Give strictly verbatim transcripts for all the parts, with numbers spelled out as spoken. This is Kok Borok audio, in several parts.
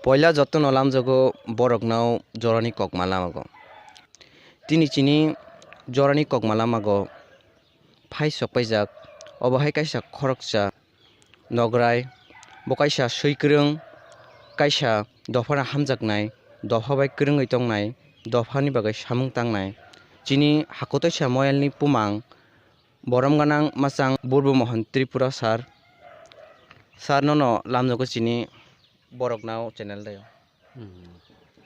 Poila jotono lamjago borokno jorani kokma lamago. Tini chini jorani kokma lamago phai sok paijak. Obo hai kaisa khoroksa nograi, bo kaisa swi kwrwng, kaisa dophano hamjaknai, dopha bai kwrwngwi tongnai, dophani bagwi samung tangnai. Chini hakotoisa moyalni bumang, borom gwnang machang Burbo Mohon Tripura sir. Sir, nono lamjago chini borokno channel dayo. Hmm.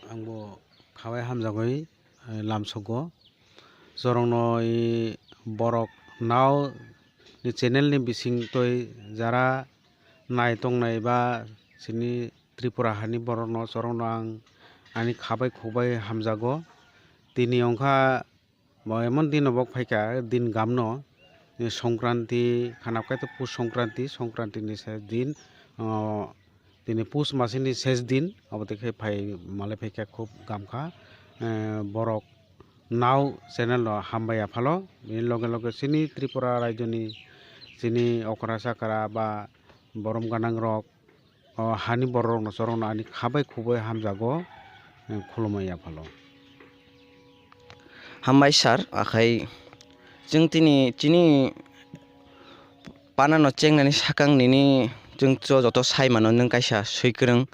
Angbo khabai hamjagwi, eh, lamsogo. Jorokno i borok nao ni channel ni bisingtwi jara nai tongnai ba chini Tripura hani borokno, jorokno ang ani khabai khukbai hamjago. Tini wngkha Bo emon dino bo phaikha, din gamno, ni Songkranti, khanap kaitor Pus Songkranti, Songkranti ni ses din, o, tini Pus masini ses din, obo twi khe phai malai phaikha, khub gamkha, eh, borok nao channel no hambai aphalo, bini loge loge chini Tripura rajyoni chini okra chakra ba borom gwnang rok, o hani bororokno chorokno ani khabai khubui hamjago, eh, khulumui yaphalo. Hambai sir, akhai chwng tini chini panano chengnani sakang nini chwng cho joto sai mano, nwng kaisa swikwrwng,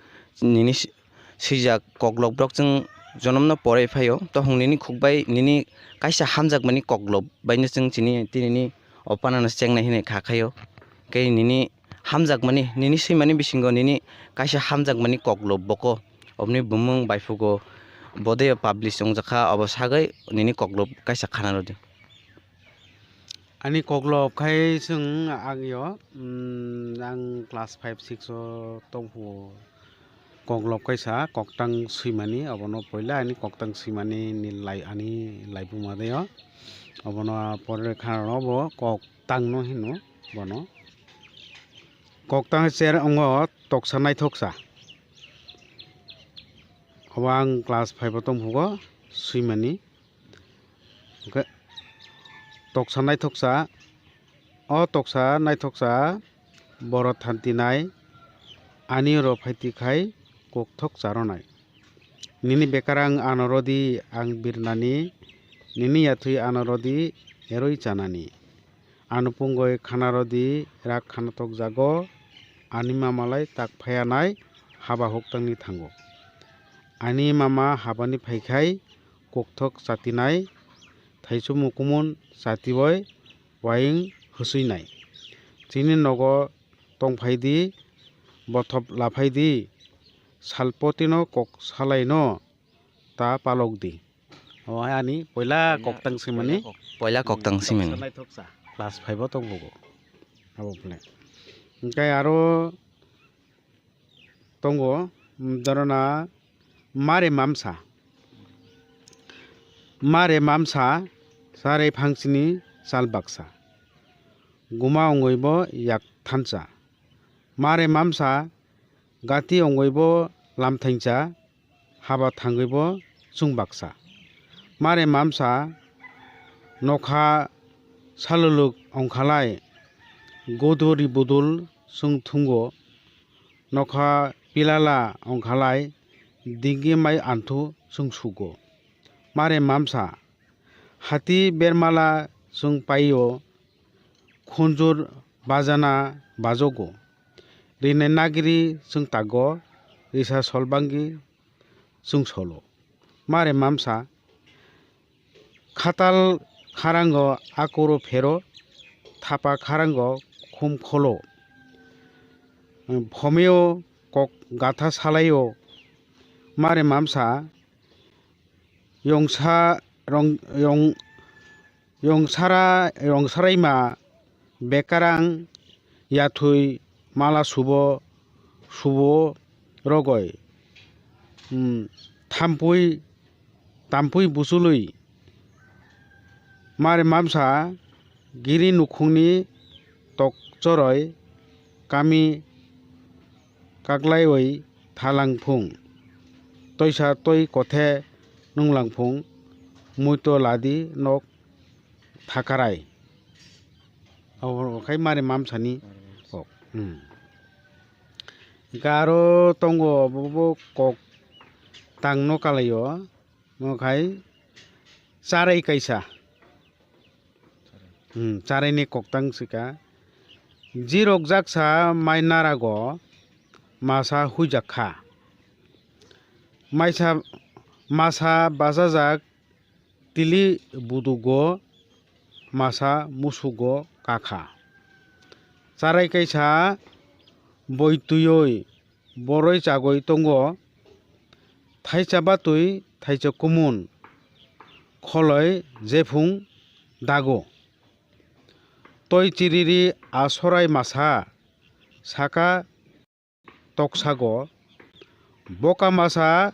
nini si-, swijak koklop borok chwng jonomno poroi phaio, tohong nini khukbai nini kaisa hamjakmani koklop baino chwng chini tinini o panano chengnai hinwi kha khaio. Khe nini hamjakmani, nini swimani bisingo nini kaisa hamjakmani koklop boko, oboni bumung baiphugo bodeo publish wngjakha, obo sagwi nini koklop kaisa khana rwdi. Ani koklop khai chwng agyo, mm, ang class five six o tongphuo. Koklop kaisa koktang swimani, obono poila ani koktang swimani ni lai, ani laibuma deo. Obono pore kha rw bo koktang no hino bono. Koktang cher ongo toksa naithoksa. Obo ang class five o tongphugo swimani. Hwnkhe toksa naithoksa, o toksa naithoksa borok thanti nai, ani oro phaiti khai kokthok charonai. Nini bekarang ano rodi ang birnani, nini yathwi ano rodi eroi chanani. Ano pungoi khana rodi rak khana tokjago, ani mamalai tak phayanai haba huktangni thango. Ani mama habani phaikhai kokthok chatinai, thaichukmung kumun chatibai uaying hwswinai. Chini nogo tongphaidi, bothop laphaidi, salpotino kok salaino ta palokdi. Omo hai ani poila koktang swimani. Poila koktang swimani. Toksa naithoksa. Class five o tongbugo. Abo phone. Hwnkhe aro tongo, mm, dorona mare mamsa. Mare mamsa, chare phangsini chal baksa. Guma ongoi bo yak thansa. Mare mamsa, gati ongoi bo lam thainsa, haba thangwi bo chwng baksa. Mare mamsa, nokha saluluk ongkhalai, godo ribudul chwng thungo. Nokha pilala ongkhalai, digi mai anthu chwng sugo. Mare mamsa, hati bermala chwng paio, khunjur bajana bajogo. Rinai nagri chwng tago, risa solbangi chwng solo. Mare mamsa, khatal kharango akuro phero, thapa kharango khum kholo. Phomeo kok gatha salaio. Mare mamsa, yongsa rong, yong, yongsara, yongsaraima bekarang yathwi mala subo, subo rogoi, hmm, thampui, tampui buchului. Mare mamsa giri nukhungni tokchoroi kami kaklaiwi thalangphung. Toisa toi kothe nunglangphung, muito ladi nok thakarai. Abo khai mare mamsani kok. Hmm. Hingke aro tongo, bo, bo kok tangno kalaio, mo khai charai kaisa. Hmm, charaini koktang sika. Jirok jaksa mai narago masa huijak kha. Maisa, masa bachajak tili budugo masa musugo kakha. Charai kaisa boi twiwi boroi chagwi tongo, thaisa batwi thaisa kumun kholoi jephung dago. Toi chiriri asorai masa saka toksago, boka masa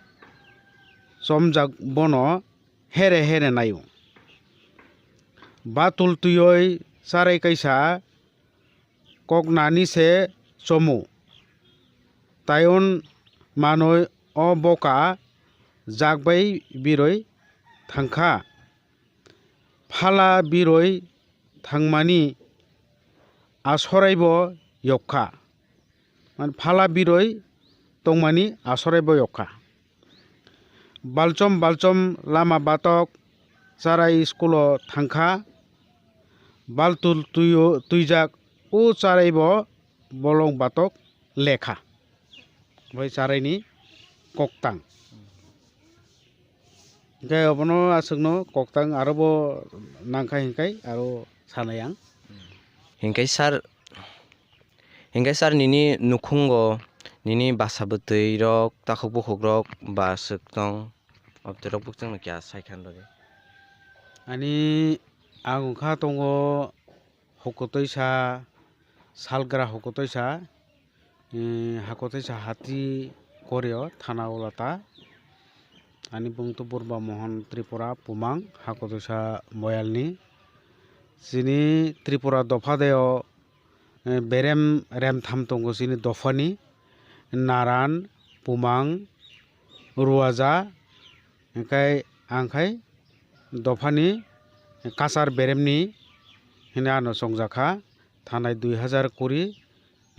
chomjak bono here here naio. Batul twiwi charai kaisa koknani se chomu. Taion manoi o boka jakbai biroi thangkha. Phala biroi thangmani asoraibo yokha. Man phala biroi tongmani asoraibo yokha. Balchom balchom lama batok charai school-o thangkha. Baltul twi-, twijak o charai bo bolong batok lekha. Bai charai ni koktang. Hingke obono aswkno koktang aro bo nangkha hingkai aro sanai ang. Hingkai sir, hingkai sir nini nukhungo nini basa bwtwi rok takhuk bukhuk rok ba swk tong? Obwtwi rok bwkchangno kya sai khan bagwi? Ani ang wngkha tongo hukutwi sa, salgra hukutwi sa, eh, hakutwi sa hati korio thana ulata. Ani bung to Burba Mohon Tripura Pumang, hakutwi sa Boyalni. Chini Tripura dopha deo, eh, berem remtham tongo chini dophani, Naran, Pumang, Ruaja, hingkai ang khai dophani kachar beremni hwnwi ano chongjakha. Thanai dui hazar kuri,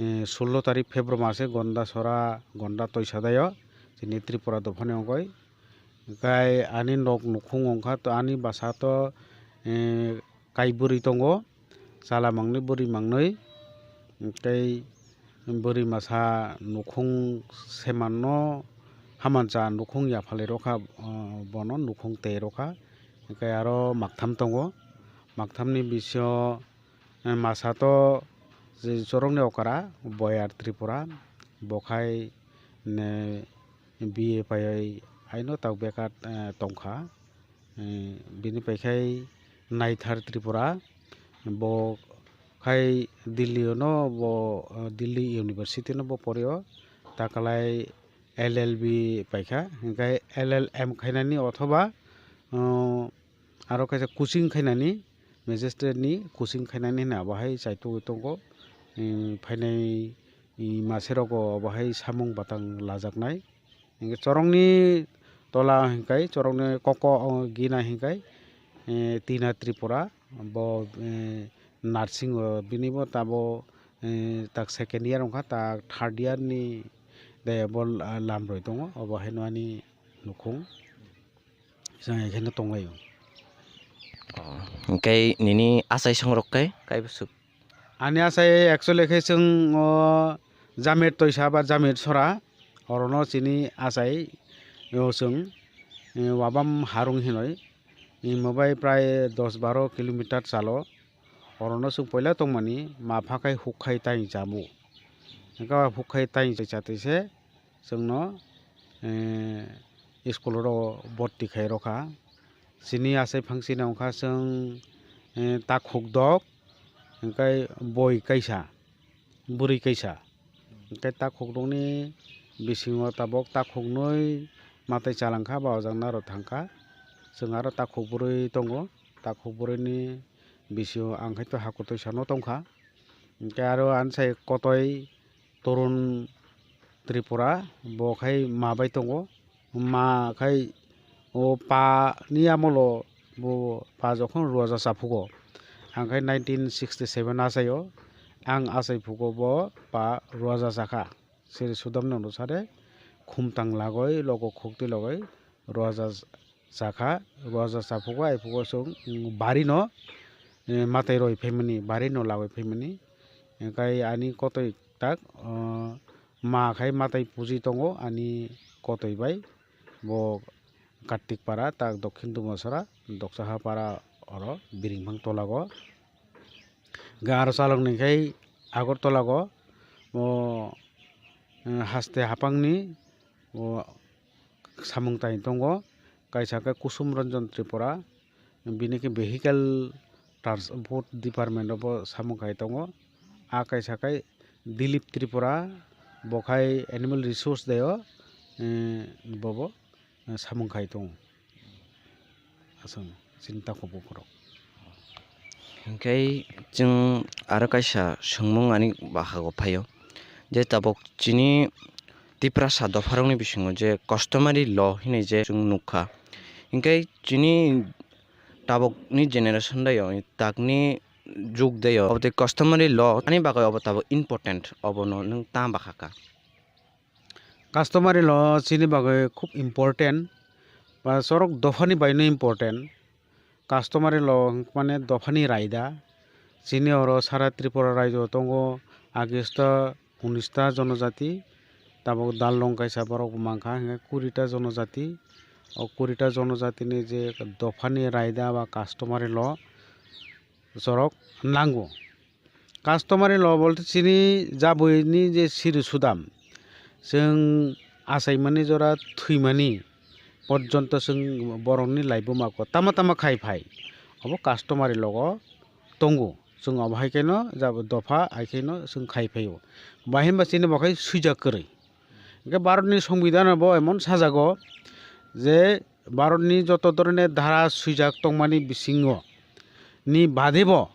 eh, sullo tarik February mase Gondasora, Gonda Toisadayo, chini Tripura dophani ongkoi. Hingkai ani nok nukhung ongkha to, ani basa to, eh, kai bwrwi tongo, chala mangnwi bwrwi mangnwi. Tei bwrwi masa nukhung semanno hamancha nukhung yaphalwi rokha, ah, bono nukhung tei rokha. Hingkai aro maktham tongo, makthamni bisingo, eh, masa to je chorokni okra Boyar Tripura, bo khai, ne, B A paiwi haino tak bekar, eh, tongkha. Eh, bini paikhai Naithar Tripura, bo khai Delhi-o no bo, eh, Delhi University no bo porio, takalai L L B paikha, hingkai L L M khainani othoba, oh, aro kaisa coaching khainani, magistrate ni coaching khainani hwnwi abo hai chaitugwi tongo. Eh, phainai, eh, mase rogo abo hai samung batang lajaknai. Hingke chorongni tola hingkai, chorongni koko, o, gina hingkai, eh, Tina Tripura, bo, eh, nursing o, bini bo tabo, eh, tak second year wngkha, tak third year ni de bo la-, lamroi tongo, obo haino ani nukhung. Chwng ekheno tonglaio. Oh, hingke nini achai songrok khe kaibo swk? Ani achai actually khe chwng o Jamir Toisa ba Jamir Sora, orono chini achai o chwng, eh, Wabam Harung hinoi, imo bai prai dos baro kilometer chalo, orono chwng poila tongmani ma phakhai hukkhai tai chamu. Hingke o hukkhai tai chatwi se chwngno, eh, school oro borti khai rokha. Chini achai phangsina wngkha chwng, eh, takhuk dok, hingke boi kaisa, bwrwi kaisa. Hingke takhuk dokni bisingo tabok takhuknwi matai chalangkha ba ojak naro thangkha. Chwng aro takhuk bwrwi tongo, takhuk bwrwini bisingo ang khaito hakutwi sano tongkha. Hingke aro ani sai kotoi Torun Tripura, bo khai ma bai tongo. Ma khai o pa ni amolo bo pa jokhon Ruaja chaphugo. Ang khai nineteen sixty seven achaio. Ang achai phugo bo pa Ruaja chakha. siri sudam nang sare khumtang lagoi logo khukti logoi ruaja chakha, ruaja chaphugo aiphugo chwng, mm, bari no, eh, matai roi phaimani, bari no lagoi phaimani. Hingkai ani kotoi tak, ah, ma khai matai puji tongo ani kotoi bai. Bo Kartik para tak Dokhin Dumasara, Doksaha para oro Biringphang tolago. Hingke aro chalok ni khai Agartala go, o, eh, haste haphangni, o, samung tai tongo, kaisa khe Kusum Ranjan Tripura, bini khe vehicle transport department o bo samung khai tongo, a kaisa khe Dilip Tripura, bo khai animal resource dai o, eh, bobo, eh, samung khai tongo. Aswk chini takhuk bukhurok. Hingke chwng aro kaisa swngmung ani bahago phaio, je tabuk chini Tiprasa dopharokni bisingo je customary law hinwi je chwng nukha, hingke chini tabukni generation daio takni jug daio, obotwi customary law ani bagwi obo tabuk important, obono nwng ta bahaka? Customary law chini bagwi khub important, ba chorok dophani baino important. Customary law hwnkhe mane dophani raida. Chini oro sara Tripura raijo tongo agesta unista jonojati, tabuk Darlong kaisa borok bo mankha hwnkhe kurita jonojati. O kurita jonojatini je dophani raida ba customary law chorok nango. Customary law bolte chini jabwini je siri sudam, chwng achaimani jora thwimani porjonto chwng borokni laibuma ko tama tama khai phai, obo customary law o tongo. Chwng obo hai kheno jab-, dopha hai kheno chwng khai phaio. Bahimba chini bo khai swijak kwrwi. Hingke Bharatni Songbidhano bo emon sajago je Bharatni joto dhoroner dhara swijak tongmani bisingo ni badebo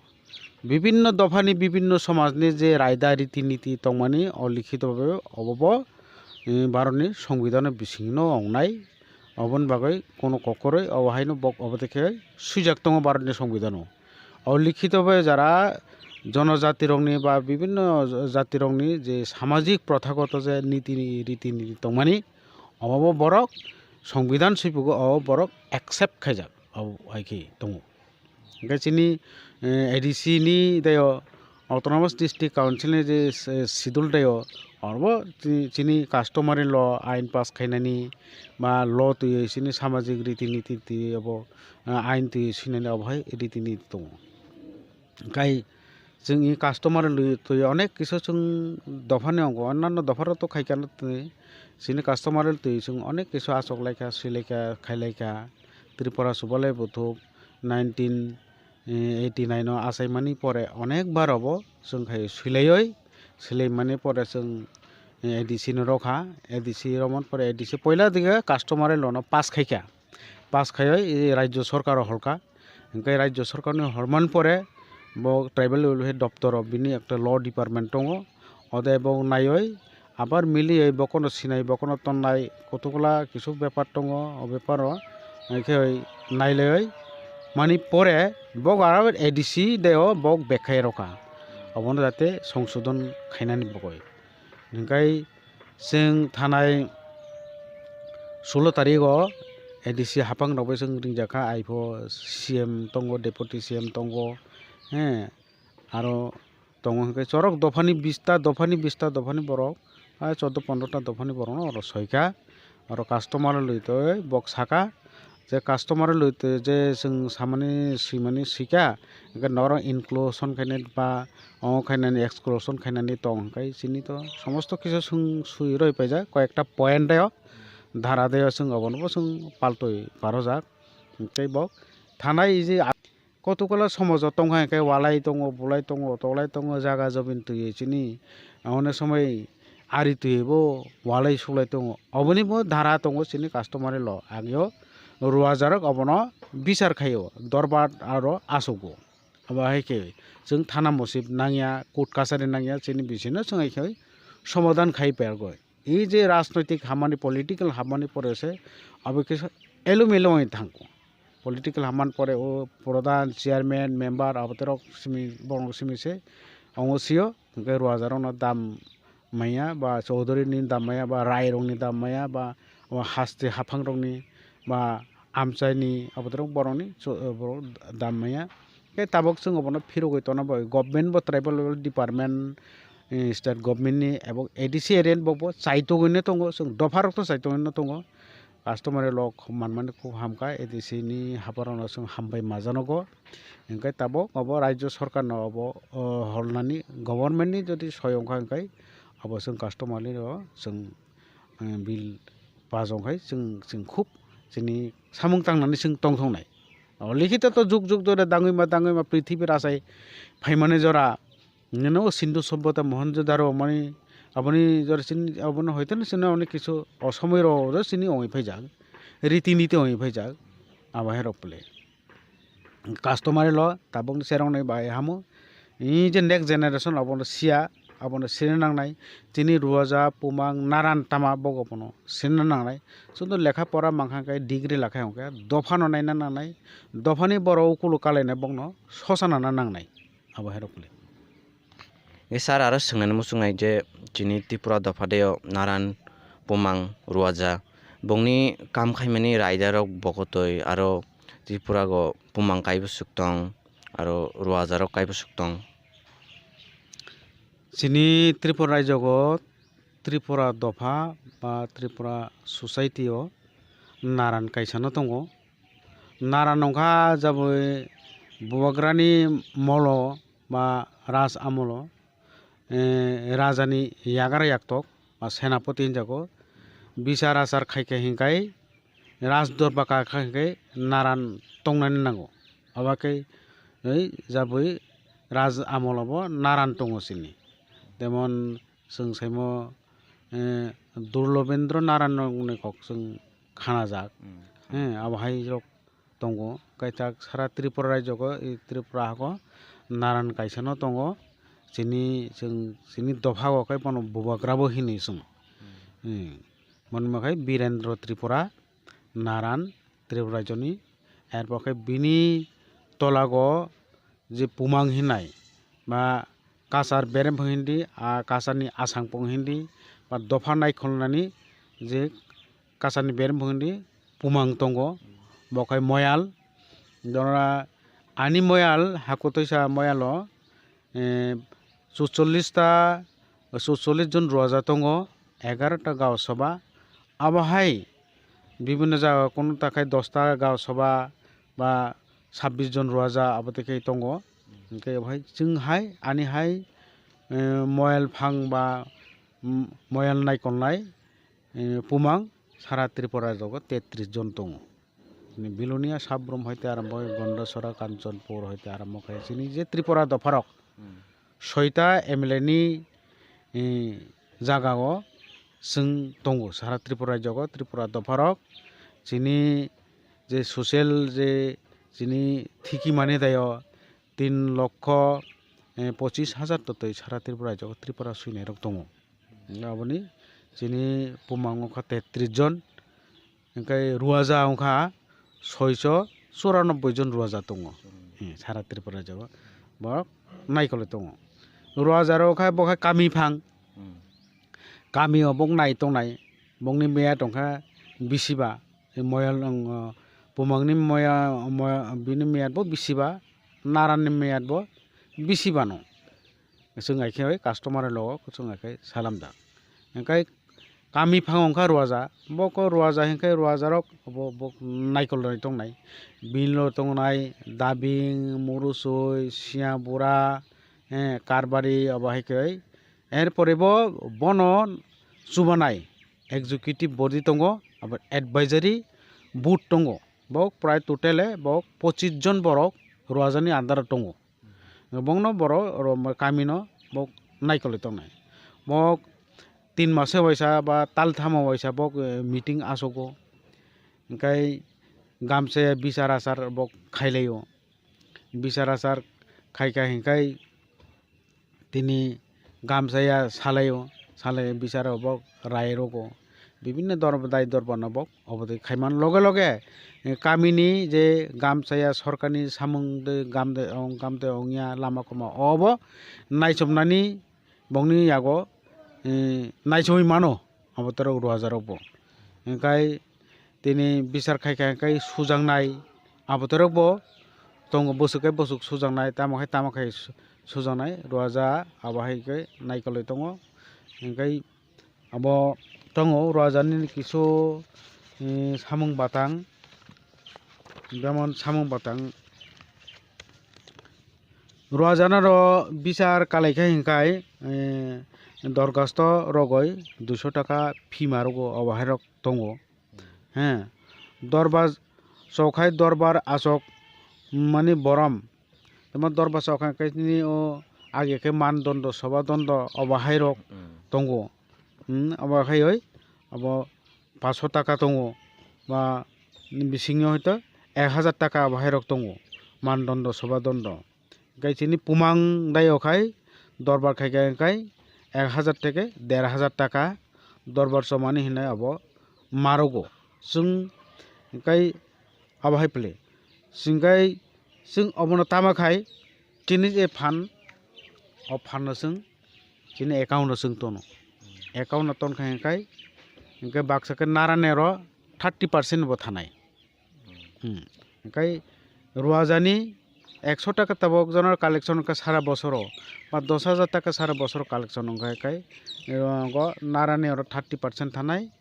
bibinno dophani bibinno somajni je raida riti niti tongmani o likhito bhabe obo bo, eh, Bharatni Songbidhano bisingno ongnai. Oboni bagwi kono kokoroi obo haino bok obo dekhe swijak tongo Bharatni Songbidhano. O likhito bai jara jonojatirokni ba bibinno jatirokni je samajik prothagoto je niti riti niti tongmani, obo bo borok Songbidhan sibugo obo borok accept khaijak, obo hai khe tongo. Hingke chini, eh, A D C ni dayo Autonomous District Council ni je, eh, schedule dayo, oro bo chi-, chini customary law ain pass khainani ba law twiwi chini samajik riti niti twiwi obo, eh, ain twiwi swinani obo hai riti niti tongo. Hingkai chwng i customary law twiwi onek kisa chwng dophani ongo, onnanno dopharok to khaikha no twi, chini customary law twiwi chwng onek kisa achuk laikha, swi laikha, khai laikha. Tripura Subalai Buthuk nineteen eighty nine o achaimani pore onek bar obo chwng khai swilaioi, swlaimani pore chwng A D C no rokha, A D C romani pore A D C poila dikhe customary law no pass khaikha, pass khaioi rajyo sorkar o horkha, hingke rajyo sorkar ni hormani pore bo tribal welfare doptor o bini ekta law department tongo, ode bo naioi abar milioi bokono sinai, bokono tonnai, kotokla kisu bepar tongo, o beparo hingke nailaioi mani pore bo aro A D C deo bo bekkhai rokha, obono jate songsodon khainani bagwi. Hingkai chwng thanai sulo tarigo A D C haphang rokbai chwng ringjakha, aipho C M tongo, deputy C M tongo, he, aro tongo hingke chorok dophani bista, dophani bista, dophani borok, ah, chordo pondrota dophani borokno oro soikha. Oro customer lwi twi bok saka je customer lwi twi je chwng samani swimani swikha, hingke norok inclusion khainani ba omo khainani exclusion khainani tong hingke chini to somosto kisa chwng swi roi paijak, koi ekta point o dhara de o chwng obono bo chwng paltwi parojak. Tei bo thanai je Kotokola somojo tongkha hingke walai tongo, bulai tongo, tolai tongo, jaga jobin twiwi chini. Onek somoi ari twiwi bo walai suklai tongo. Oboni bo dhara tongo chini customary law. Ageo ruajarok obono bichar khaio, dorbar aro achugo. Abo hai khe chwng thana musip nangya, court kachari nangya, chini bisino chwng hai khe somadan khai pergoi. I je rajnoitik hamani, political hamani pore se abo kisa elumelo wngwi thango. Political hamani pore o prodhan, chairman, member aboterok simi, borok simi se ongo sio, hingke ruajarokno dam maya ba chaudhuri ni dam maya ba rai rok ni dam maya ba o haste haphang rok ni ba amchai ni abo borok ni cho-, borok dam maya. Khe tabok chwng obono phirogwi tongna bagwi government bo tribal development department, eh, state government ni abo A D C area ni bo, bo chaitogwi no tongo, chwng dopha rok to chaitogwi no tongo. Customary law manmani khub hamkha, A D C ni haphar rok no chwng hambai majanogo. Hinkhe tabok obo rajyo sorkar no obo, o, holnani government ni jodi soi wngkha hinkhe abo chwng customary o chwng, eh, bill pass wngkhai chwng, chwng khub chini samung tangnani chwng tongthoknai. O likhito to juk juk dore dangwi ma, dangwi ma prithibi rachai phaimani jora. Nini o Sindhu sobbota Mohenjo-daro mani aboni jora chini abono hoito no chini onek kisu o somoi rok chini ongwi phaijak, riti niti ongwi phaijak, abo hai rok pole. Customary law tabukni cheroknwi bai hamo. Ee, je next generation abono siya, abono sirina nangnai. Chini Ruaja, Pumang, Naran tama bogo bono sirina nangnai. Sudu lekha pora mankha khe degree lakhai hwnkhe dophano naina nangnai. Dophani borok ukulu kalainai bokno sosa nana nangnai. Abo hai rok le. Nge sir aro swngnani muchungnai je chini Tripura dopha deo Naran, Pumang, Ruaja bongni kam khaimani raida rok bokotoi aro Tripura go Pumang kaibo suk tong aro Ruaja rok kaibo suk tong. Chini Tripura raijo go Tripura dopha ba Tripura society o Naran kaisa no tongo. Naran wngkha jaboi bubagrani molo ba raj amolo, eh, rajani yagra yaktok ba senapoti hinjago, bichar achar khaikha hinkhai raj dorbar kakha hinkhai naran tongnani nango. Abakhe ei jaboi raj amolo bo naran tongo chini. Jemon chwng saimo, eh, Durlobendra Naran ni kok chwng khanajak. Hmm. Eh, abo hai rok tongo. Kaisa sara Tripura raijo go, i Tripura hago naran kaisa no tongo. Chini chwng, chini dopha go khe bono bubagra bo hinwi chwng. Hmm. Hmm. Bono ma khai Birendra Tripura, Naran Tripura raijo ni. Erpor khe bini tola go je Pumang hinai ba kasar berem phung hindi, a kasar ni asang phung hindi, ba dopha naikhol nani je kasar ni berem phung hindi Pumang tongo, bo khai Moyal. Dora ani Moyal, Hakutuisa Moyal o, eh, chuchollis ta, chuchollis jon Ruaja tongo, egaroh ta Gao Sabha. Abo hai bibinno jaga kunu ta khai dos ta Gao Sabha ba sabbish jon Ruaja abo tei khe tongo. Hinkhe bo hai chwng hai ani hai, eh, Moyal phang ba, mm, Moyal naikolnai, eh, Pumang sara Tripura raijo go tetris jon tongo. Ni Bilonia Sabrum hoite arombo khe Gondasora, Kanchanpur hoite arombo khe chini je Tripura dopharok, hmm, soita M L A ni, eh, jaga o chwng tongo sara Tripura raijo go, Tripura dopharok. Chini je social je chini thiki mani dayo tin lokho, eh, pochis hajar totoi sara Tripura raijo go Tripura swinairok tongo. Aboni chini Pumang wngkha tetris jon, hinkhe Ruaja wngkha soiso churanobboi jon Ruaja tongo. Hmm, sara Tripura raijo o borok naikolwi tongo. Ruaja rok khe bo khe kami phang. Hmm. Kami o bok nai tongnai, bokni meya tongkha bisiba, moyal, Pumangni moya, moya, bini meyat bo bisiba, Naranni meyat bo bisiba no. Chwng hai khe customer logo chwng hai khe salamjak. Hinkhe kami phango wngkha Ruaja, boko Ruaja hinkhe Ruajarok bo, bo naikolnai tongnai. Bini lo tongnai Dabing, Murusoi, Siyabura, eh, Karbari, abo hai khe. Erpore bo bono chubanai executive body tongo, abo advisory board tongo. Bo prai totale bo pochis jon borok Ruajani under o tongo. Bongno borok oro kamino bo naikolwi tongnai. Bo tin masa waisa ba talthama waisa bo, eh, meeting asogo. Hinkhe gamsa bichar achar bo khailaio. Bichar achar khaikha hinkhe tini gamsaya salaio, salai bicharo bo rai rogo. Bibinno dor-, dai dorbarno bo obotwi khaimano. Loge loge, eh, kamini je gamsaya sorkarni samung de gamde ong, gamde ongya lama koma obo naichomnani bongni yago eh, naichomwi mano, abo torok rw hajar rok bo. Hingkai tini bichar khaikha hingkai sujaknai, abo torok bo tongo, bwswk khe bwswk sujaknai, tamo khe tamo khe su-, sujaknai, rw hajar abo hai khe naikolwi tongo. Hingkai abo tongo rw hajar ni kisu, eh, samung batang, jemon samung batang. Rw hajar no ro bichar kalai khe hingkai, eh, dorgasto rogoi duiso taka fee ma rwgo, obo hai rok tongo. He, dorbar chokhai dorbar achok mani borom. Tamo dorbar chokhai khe nini o age khe mandondo, sobadondo obo hai rok tongo. Hmm, obo hai oi, abo paso taka tongo, ba bisingyo hoito ek hajar taka abo hai rok tongo, mandondo, sobadondo. Hingkai chini pumang dai o khai dorbar khai khe hingkai ek hajar theke der hajar taka dorbar chomani hinwi abo ma rwgo. Chwng hingkai abo hai phle. Chwng hingkai chwng obono tama khai chini je phan, o phan no chwng chini account no chwng tono. Account no ton khai hingkai, hingkai baksa khe narani oro thirty percent bo thanai. Hmm. Hingkai rw hajar ni ekso taka tabok jono collection wngkha sara bosoro, ba dos hajar taka sara bosoro collection wngkha, hingkai, eh, go narani oro thirty percent thanai,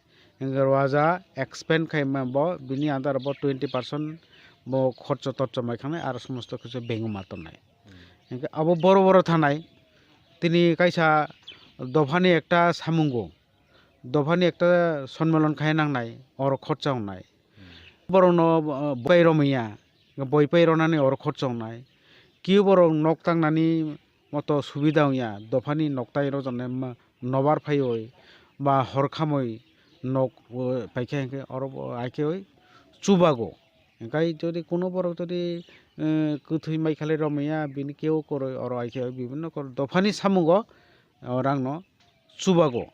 hingke rw hajar expend khaima bo bini under bo twenty percent bo khorcho torcho mai khanai, aro somosto khe bengwi ma tonnai. Hingke abo boro boro thanai, tini kaisa dophani ekta samungo, dophani ekta sonmilon khai nangnai, oro khorcha wngnai. Borokno, uh, boi romya, boi pai ronani oro khorcha wngnai. Kiu borok nok tangnani moto subida wngya, dophani noktai rok jone ma-, nobar phaiwi ba hor khamwi nok, uh, paikha hinkhe oro bo aikhe oi chubago. Hinkhe jodi kuno borok jodi, uh, kwthwi mai khalai romya, bini keu kwrwi oro aikhe oi bibinno kor-, dophani samungo, uh, rangno chubago.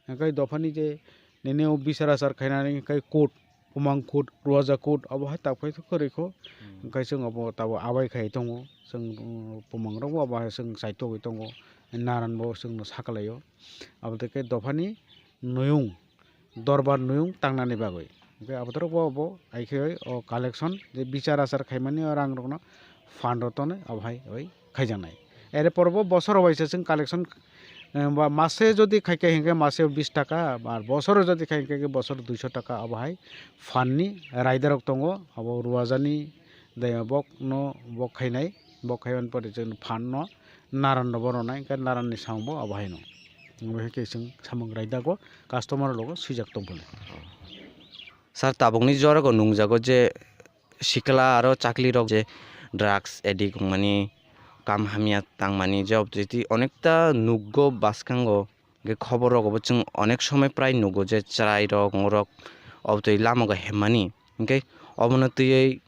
Hingke dophani je nini o bichar achar khainani hingke court, pumang court, rw hajar court, abo hai tak phai kwrwi kho. Hmm. Hingke chwng abo tabo abai khai tongo, chwng, um, pumang rok bo abo hai chwng chaitogwi tongo, naran bo chwngno sakalaio. Abo tei khe dophani nuyung, dorbar nuyung tangnani bagwi. Hingke abo torok bo abo aikhe o collection je bichar achar khaimani o rang rokno fund rw tonwi abo hai oi khaijaknai. Ere porbo bosoro waisa chwng collection, eh, ba mase jodi khaikha hinkhe mase bis taka, ar bosoro jodi khaikha hinkhe bosor duiso taka abo hai fund ni raida rok tongo, abo rw hajar ni daya bok no bok khainai, bok khaimani pore chwng fund no naran no bo rwnai, hinkhe naran ni samung bo abo hai no. Abo hai khe chwng samung raida go customer logo swijak tongphuru. Sir, tabukni jora go nungjago je sikla aro chakli rok je drugs addict wngmani, kam hamya tangmani je obtwi onekta nukgo bwskango, hwnkhe khobor rogo bo chwng onek somoi prai nugo je chwrai rok, ngorok obtwi lama go hemmani. Hwnkhe obono twiwi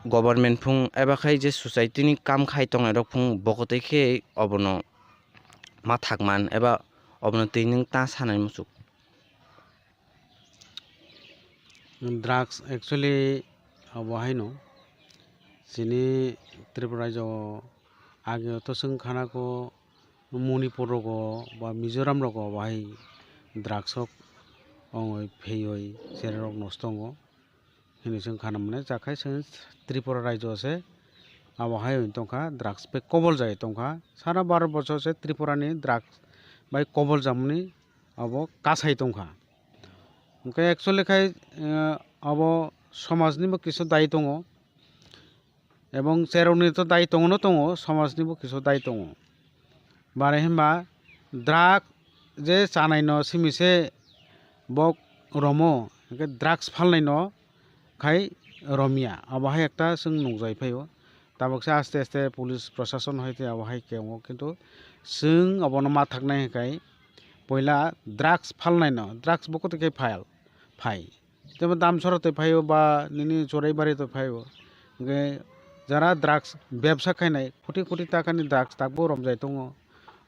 government phung eba khai je society ni kam khai tongnai rok phung bokotwi khe obono ma thakman eba obono twi nwng ta sanai muchuk. Drugs actually abo haino chini Tripura rajyo o age to chwng khana kho Manipur rogo ba Mizoram rogo abo hai drugs rok ongoi pheioi cherai rok nosto tongo hinwi chwng khana mane, chakhai chwng Tripura rajyo se abo hai wng tongkha, drugs bai kobol jai tongkha, sara Bharat borso se Tripura ni drugs bai kobol jamani abo kasai tongkha. Hwnkhe actually khai, eh, abo somajni bo kisa dai tongo, ebong cherokni to dai tongo no tongo, somajni bo kisa dai tongo. Bare hinba drug je chanai no simi se bok romo, hwnkhe drugs phalnai no khai romya, abo hai ekta chwng nukjai phaio. Tabuk se aste aste police prosason hai tei abo hai khe wngo, kintu chwng abono ma thaknai hwnkhe puila drugs phalnai no, drugs bo kotoi khe phal, phai. Tebo Damsora tei phaio ba nini Choraibari tei phaio. Hwnkhe jara drugs bebsa khainai, koti koti takani drugs takbo romjai tongo.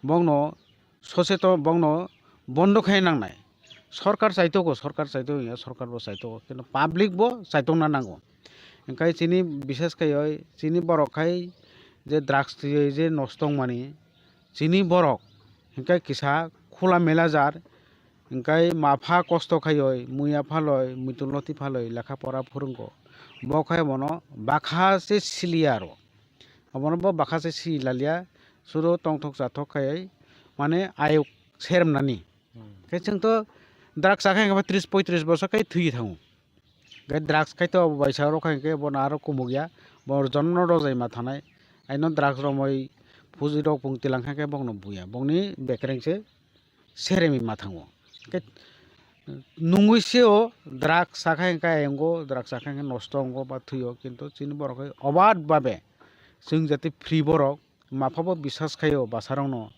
Bongno soseto bongno bondo khai nangnai. Sorkar chaitogo, sorkar chaitogo ya, sorkar bo chaitogo, kintu public bo chaitokna nango. Hwnkhe chini bishes khai oi, chini borok khai je drugs twiwi je nosto wngmani, chini borok hwnkhe kisa khula mela jar, hwnkhe ma pha kosto khaioi, muiya phaloi, muitu loti phaloi lekha pora phwrwngo. Bo khai bono bakha se siliya aro. Obono bo bakha se si lalia, sudo tongthok chathok khai mane ayuk serem nani. Hmm. Khe chwng to drugs chakha hwnkhe tris poitris bosor khai thwi thango. Khe drugs khai to bai sa rok khai khe bono aro kumuk ya, bo jono rojai ma thanai. Aino drugs romoi puji rok pung tilang khai khe bokno buya, bokni bekereng se seremi ma thango. Khe nungui seo drugs chakha hwnkhe ayongo, drugs chakha hwnkhe nosto ongo ba thwio, kintu chini borok khai obad babe chwng jati free borok, ma pha bo bisas khaio bwsarokno,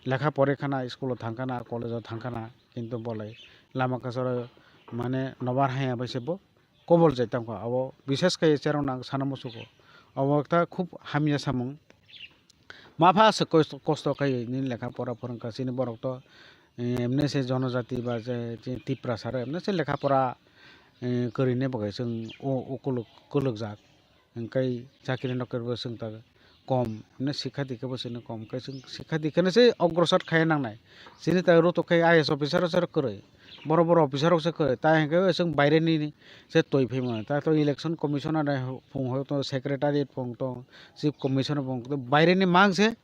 lekha pore khana, school o thang khana, college o thang khana, kintu bolai lama kacharo mane nobar haya bai se bo kobol jai tangkha. Abo bisas khai cherokno ang sana musugo. Abo ekta khub hamya samung. Ma pha aswk kos-, kosto khai nini lekha pora phwrwngkha, chini borok to, eh, emne se jonojati ba je, je Tiprasa rok emne se lekha pora, eh, kwrwini bagwi chwng o, o kwlwk, kwlwkjak. Hwnkhe chakri nokri bo chwng ta kom, hwnwi sikha dikha bo chwngno kom, hwnkhe chwng sikha dikha no se ogrosor khai nangnai. Chini ta rotok khai I A S officer rok se kwrwi, boro boro officer rok se kwrwi, tai hwnkhe chwng baire ni se twi phaimani. Ta to election commissioner phung hoi to secretariat phung to chief commissioner phung to baire ni mang se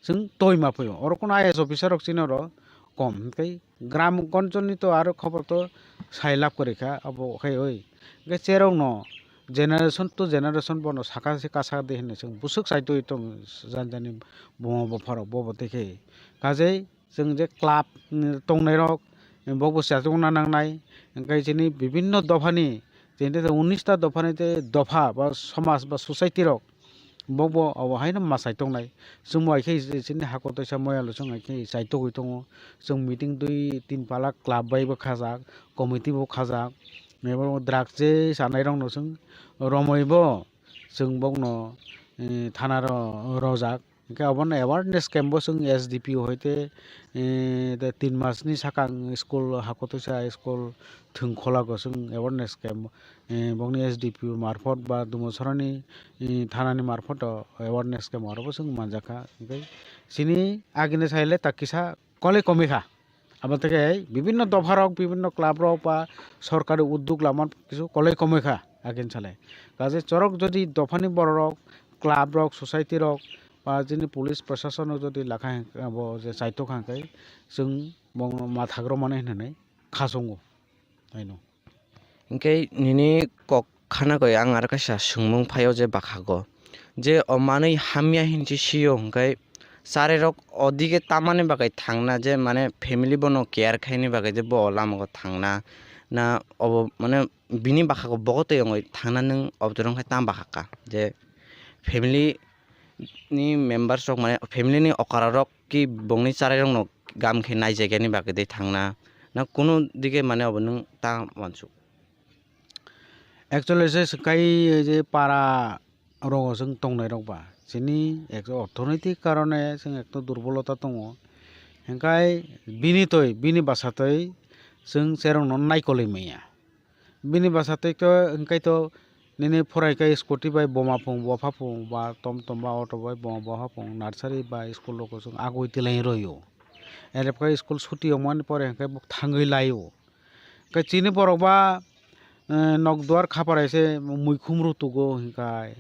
chwng twi ma phaio. Oro kuno I A S officer rok chini oro kom, hwnkhe gram gonjoni to aro khobor to sai lab kwrwi kha, abo khai oi. Hwnkhe cherokno generation to generation bono saka se kasa de hinwi chwng bwswk saitwi tong jani jani buma bupharok bobo tei khe. Kajei chwng je club, mm, tongnairok, mm, bokbo chachukna nangnai. Hwnkhe chini bibinno dophani, chini tei unnish ta dophani tei dopha ba somaj ba society rok, bokbo abo haino mwsai tongnai. Chwng bo hai khe chini hako teisa moyalo chwng hai khe chaitogwi tongo. Chwng meeting dui tin pala club bai bo khajak, committee bo khajak. Abo drugs je chanairokno chwng romwi bo chwng bokno, eh, thana ro-, rojak. Hwnkhe obono awareness camp bo chwng S D P O hoite, eh, de tin masni sakang school hako teisa school thwng kholago chwng awareness camp. Eh, bokni S D P O marphot ba Dumosorani, eh, thanani marphoto awareness camp orobo chwng manjakha. Hwnkhe chini agini saile ta kisa koloi komikha. Abo tei bibinno dopharok, bibinno clubrok ba sorkari uddog lama kisu koloi komikha agini sale. Kaje chorok jodi dophani bororok, clubrok, society rok ba chini police proshasonrok jodi lakha hwnkhe abo je chaitok hwnkhe chwng bongno mathagrok mani hinwi khasongo. Aino. Hinkhe nini kok khana koi ang aro kaisa swngmung phaio je bwkhago, je o manwi hamya hinwi sio hinkhe charerok odige tamani bagwi thangna, je mane family bono care khaini bagwi je bo o lamago thangna, na obo mane bini bwkhago bogo twi wngwi thangna, nwng obo twi wngkhe tam bwkhakha je family ni members rok mane family ni okra rok ki bongni charai rok no gam khe naijakya ni bagwi de thangna na kunu dige mane obo nwng ta wansuk. Actually se swkai je para rogo chwng tongnai rok ba chini ek orthonoitik karone chwng ekto durbolota tongo, hinkhai bini twi bini bwsatwi chwng cherokno naikolwi manya. Bini bwsa tei khe, hwnkhe to nini phorai khe scooty bai boma phung, bopha phung, ba tom tom ba auto bai boma bopha phung, nursery ba school rok chwng agoi tilai rw-o. Ere khe school suti wngmani pore hwnkhe bo thangwi lai-o. Hwnkhe chini borok ba, eh, nok duar khaparai se muikhum rw tugo hwnkhe,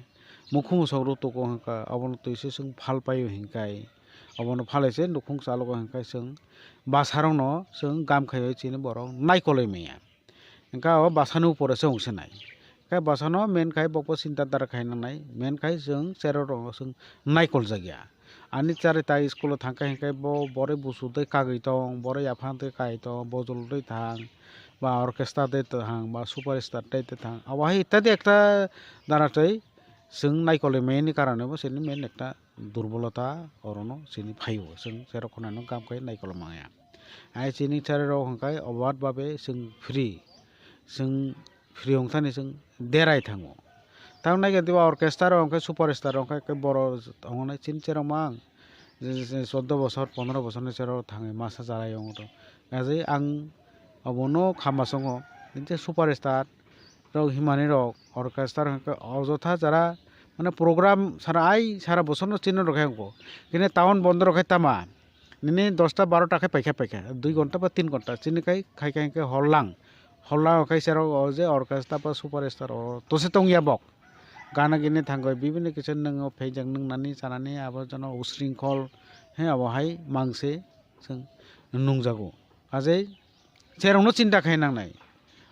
mukhum sok rw tugo hwnkhe, obono twi se chwng phal pai-o hwnkhe, obono phalai se nukhung chalogo hwnkhe chwng bwsarokno chwng gam khaiwi chini borok naikolwi manya. Hwnkhe o bwsani upore se wngse nai. Khe bwsano men khai bokbo sinta dara khai nangnai, men khai chwng cherok rokno chwng naikol jakya. Ani charai tai school o thang khe hwnkhe bo boroi busu tei kagwi tong, boroi yaphang tei kai tong, bojol tei thang, ba orchestra tei thang, ba super star tei thang. Abo hai ittadi ekta dara tei chwng naikolwi mani karone bo chini men ekta durbolota orono chini phaio, chwng cherok khwnano gam khai naikolwi manya. Hai chini charai rok hwnkhe obad babe chwng free, chwng free wngthani chwng derai thango. Tamo naikhe diba orchestra rok hwnkhe super star rok hwnkhe boro tongo nai chini cherok mang je, je, je choddo bosor pondro bosorni cherok thangwi masa chalaio wngtong. Kaje ang obono khama songo je super star rok himani rok orchestra hwnkhe ojotha jara mane program sara ai sara bosorno chini rok hai wngkho. Kini town bondo rok hai tama. Nini dosta barota khe paikha paikha, dui ghonta ba tin ghonta, chini khai khai khai hor lang. Hor lang khai serok o je orchestra ba superstar o tose tongya bok. Gana gini thangwi bibini kisa nwngo phaijak nwngnani chanani abo jono usringkhol he abo hai mangse chwng nungjago. Ajai cherokno chinta khai nangnai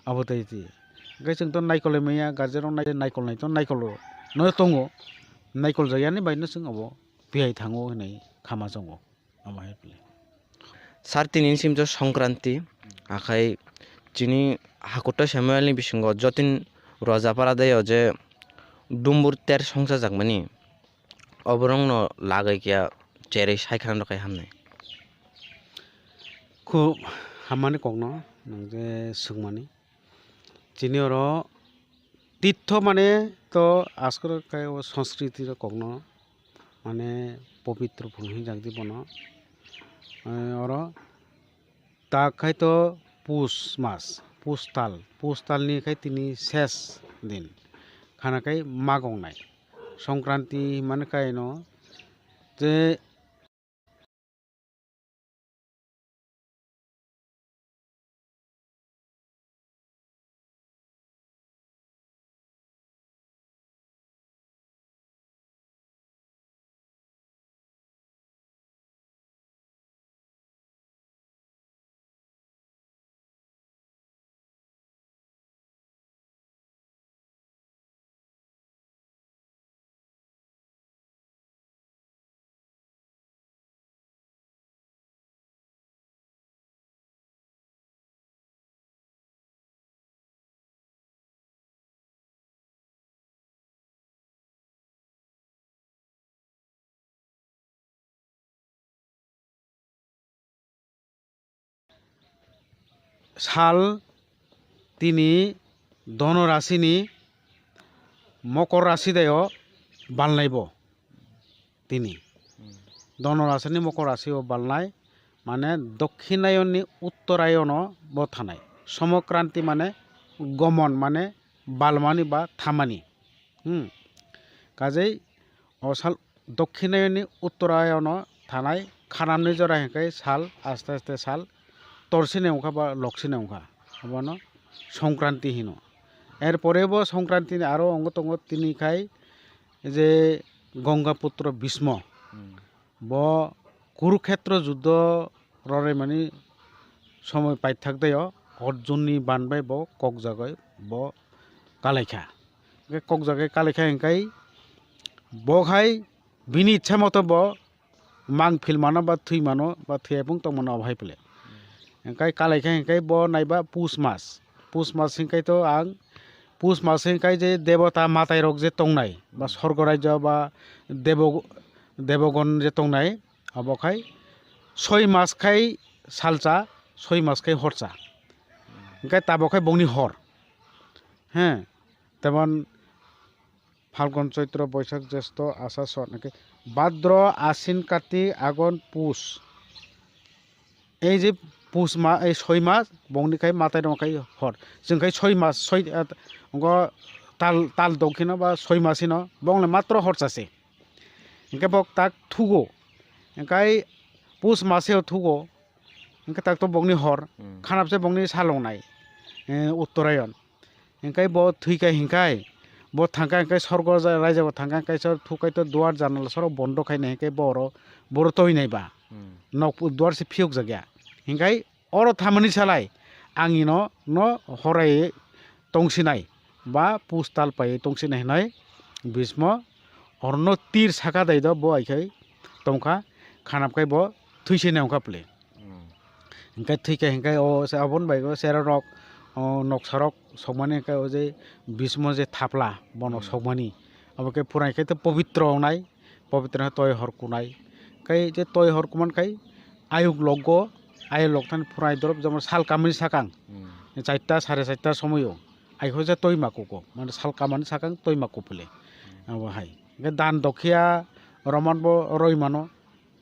abo tei tei. Hwnkhe chwng to naikolwi manya guardian rok nai-, naikol nai to naikol no tongo. Naikol jakyani bai no chwng abo tiyai thango hinwi khama chongo. Amo hai pili. Sir, tini sim to Songkranti, akhai chini Hakuta Samuel ni bisingo Jotin Rajapara dei o je dumbur ter songcha jakmani, oborok no lagwi kya cherwi sai khana rok hai hamnai. Khub hammani kokno nwng je swngmani. Chini oro tirtho mane to askoro khe o sanskriti rok kokno mane pobitro phung hinjak di bono. Eh, oro tak khai to pus mas, pus tal, pus tal ni khai tini ses din khana khai magongnai. Songkranti mane kaino je Sal tini Dono rasini Mokor rasi deo balnai bo tini. Dono rasini Mokor rasi o balnai mane Dokhinayoni Uttorayono bo thanai. Somokranti mane gomon mane balmani ba thamani. Hmm. Kajei o sal Dokhinayoni Uttorayono thanai khanamni jora hinkhe sal aste aste sal torsini wngkha ba loksini wngkha, abono Songkranti hino. Erpore bo Songkranti ni aro ongo tongo tini khai je Gongaputro Bhismo. Hmm. Bo Kurukhetro juddo rwrwimani somoi paithak deo Arjunni ban bai bo kokjagwi bo kalaikha. Hwnkhe kokjagwi kalaikha hwnkhe bo khai bini ichha moto bo mang phil mano ba thwi mano ba thwi ebong tong mano abo hai pile. Hwnkhe kalaikha hwnkhe bo naiba pus mas. Pus mas hwnkhe to ang pus mas hwnkhe je debota matai rok je tongnai ba sorgo rajyo ba debo-, debogon je tongnai, abo khai soi mas khai salsa, soi mas khai horsa. Hingke tabok khai bongni hor. He, temon Phalgun, Choitro, Boisak, Jesto, Asha, Son, hingke Bhadro, Asin, Kati, Agon, Pus. Ei je Pus ma, ei soi mas, bongni khai matai rok khai hor. Chwng khai soi mas, soi, eh, ongo tal, tal dok kheno ba soi mas hino, bongni matro horsa se. Hingke bok tak thugo. Hingkai Pus maseo thugo. Hingke tak to bongni hor. Hmm. Khanapse bongni salongnai. Eh, Uttarayan. Hingkai bo thwikha hingkai. Bo thangkha hingkai sorgo ja-, raijao thangkha hingkai sor thukai to duar janala soro bondo khainai hingkai bo oro boro toinai ba. Hmm. Nok duar se phiyok jakya. Hingkai oro thamani salai, ang ino no horai tongsinai ba pustal pai tongsinai hinoi Bhismo orno tir saka dai do bo aikhai tongkha, khanap khai bo thwisinai wngkha pli. Hmm. Hingkai thwikha hingkai o se aboni bai o sero rok, o noksa rok sokmani hingkai o je Bhismo je thapla bono Hmm. sokmani. Abo khe phurai khe to pobitro wngnai. Pobitro khe toi hor kunai. Kai je toi hor kuman kai ayuk logo, ayuk log thani phurai dorop jemon sal kamani sakang. Hmm. Charta, sare charta somoyo. Ai kho je toi ma kuko. Mane sal kamani sakang toi ma kupule. Hmm. Abo hai. Hingke dan dokhiya roman bo roi mano.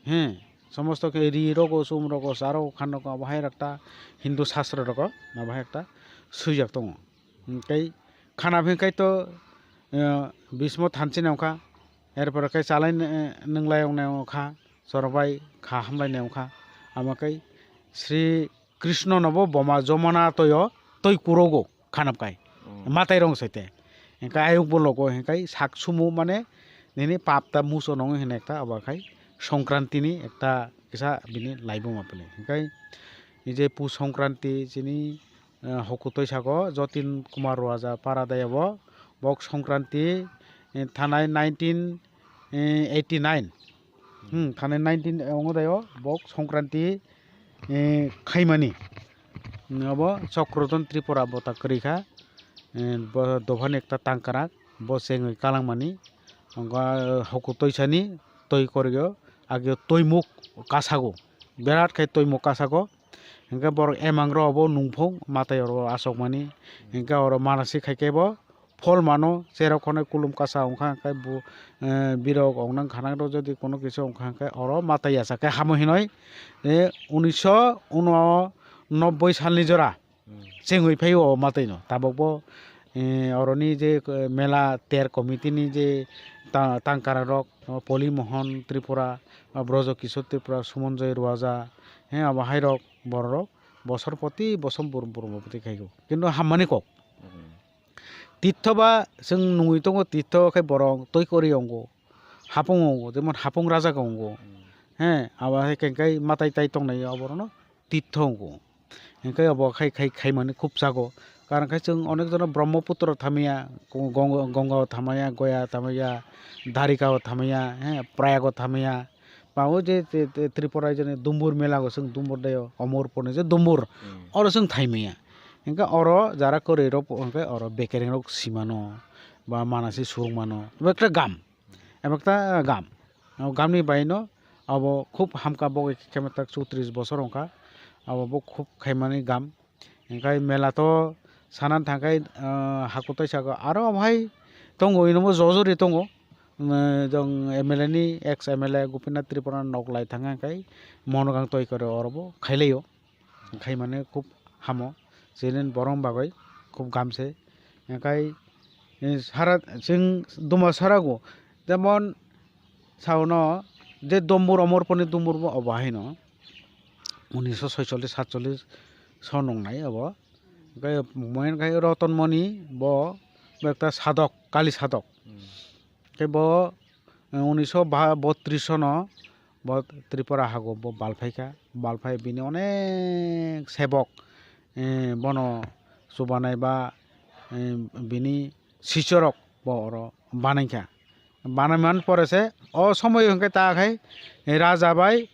He. Somosto khe ri rogo, sum rogo, sa rogo, khan rogo, abo hai rakta Hindu sastra rogo. Abo hai ekta suijak tongo. Tei khana hwnkhai to, eh, Bhismo thanchini wngkha, er pore khe chalai, eh, nwnglai wngnai wngkha, chwrwbai kha hamlainai wngkha, Ama kai Sri Krishna no bo boma Jamuna toyo toi kurogo khanap kai. Mm. Matai rong sai te. Hingkai ayuk bo logo hingkai sak sumu mane nini pap ta muso nong hinwi ekta abo khai Songkranti ni ekta kisa bini laibuma pili. Hingkai nije Pus Songkranti chini, eh, hokutoi sago Jotin Kumar Roaja para daya bo bok Songkranti, eh, thanai nineteen eighty nine. Hmm, thani nineteen, eh, ongo dayo, bok Songkranti, eh, khaimani. Hmm, abo Chokrodon Tripura bo ta kwrwi kha. Eh, bo dophani ekta tangkrak, bo chengwi kalangmani. Ongkha, eh, hoku toisani, toi koryo, agyo toimuk kasago. Berat khai toimuk kasago. Hingke borok emang rok bo nungphung matai oro asokmani. Hingke oro manasi khaikhe bo phol mano, cherok khonai kulum kasa wngkha, hwnkhe bo, eh, birok ongna khanai rok jodi kono kisa wngkha, hwnkhe oro matai yachak khe hamo hinoi, eh, unisho uno nobboi salni jora chengwi phaio o matai no. Tabok bo, eh, oroni je, eh, mela ter committee ni je ta-, tangkara rok, o Poli Mohon Tripura, o Brojo Kishore Tripura, Sumonjoy Ruaja, he abo hai rok borok rok bosor poti bosom burum burum bo twi khaio. Kintu hammani kok. Titho ba chwng nungwi tongo, titho khe borok twi kwrwi wngo, hapung wngo, jemon hapung raja wngo. He, abo hai khe, khe matai tai tongnai oborokno titho wngo. Hingkhe obo khai, khai, khaimani khub chago. Karon khe chwng onek jono Brahmaputra thamaya, Gong-, Gong-, Gongao thamaya, Goya thamaya, Dwarikao thamaya, he, Prayago thamaya. Ba o je, je, je Tripura raijoni Dumbur mela go chwng Dumbur dayo, Omorpurni je Dumbur, oro chwng thaimaya. Hingkhe oro jara kwrwi rok hingkhe oro bekereng rok simano, ba manasi surungmano, abo ekta gam, abo ekta gam. O gamni baino abo khub hamkha bo khe tak chowtrish bosor wngkha, abo bo khub khaimani gam. Hingkhe mela to sana thangkhe, ah, hakutai saka aro omo hai tongo, ino bo jojori tongo. Jong M L A ni, ex M L A Gopinath Tripura nok lai thangkha hingkhe monogang toi kore oro bo khailaio. Khaimani khub hamo, chini borok bagwi khub gam se. Hingkhe sara chwng duma sarago jemon saono je Dumbur, Omorpurni Dumbur bo obo haino. Unisho soicholish satcholish so nongnai abo. Hingkhe mui hingkhe Rotonmoni bo, bo ekta sadok, kali sadok. Khe bo, eh, unisho bottrish sono bo Tripura hago bo balphaikha. Balphai bini onek sebok, eh, bono chubanai ba, eh, bini sichorok bo oro banaikha. Banaiman pore se o somoyo hingkhe ta khai, eh, raja bai,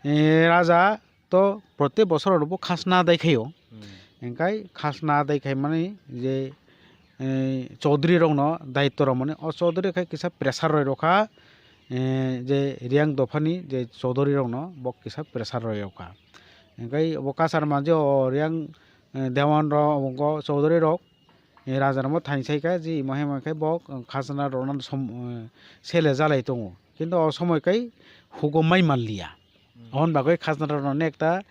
eh, raja to protek bosor oro bo khasna adai khaio. Hingkhe khasna adai khaimani je, eh, chaudhuri rokno daityo rwmani, o chaudhuri khai kisa pressure rwi rwkha, eh, je Reang dophani je chaudhuri rokno bo kisa pressure rwi rwkha. Hingkhe bo kasar manje o Reang, eh, dewan rok, chaudhuri rok, eh, raja rokno thainsaikha je imo hai mankhe bo khajna rwna som-, eh, sele jalai tongo. Kintu o somoi kai hugo mai manliya. Aboni bagwi khajna rwna nekta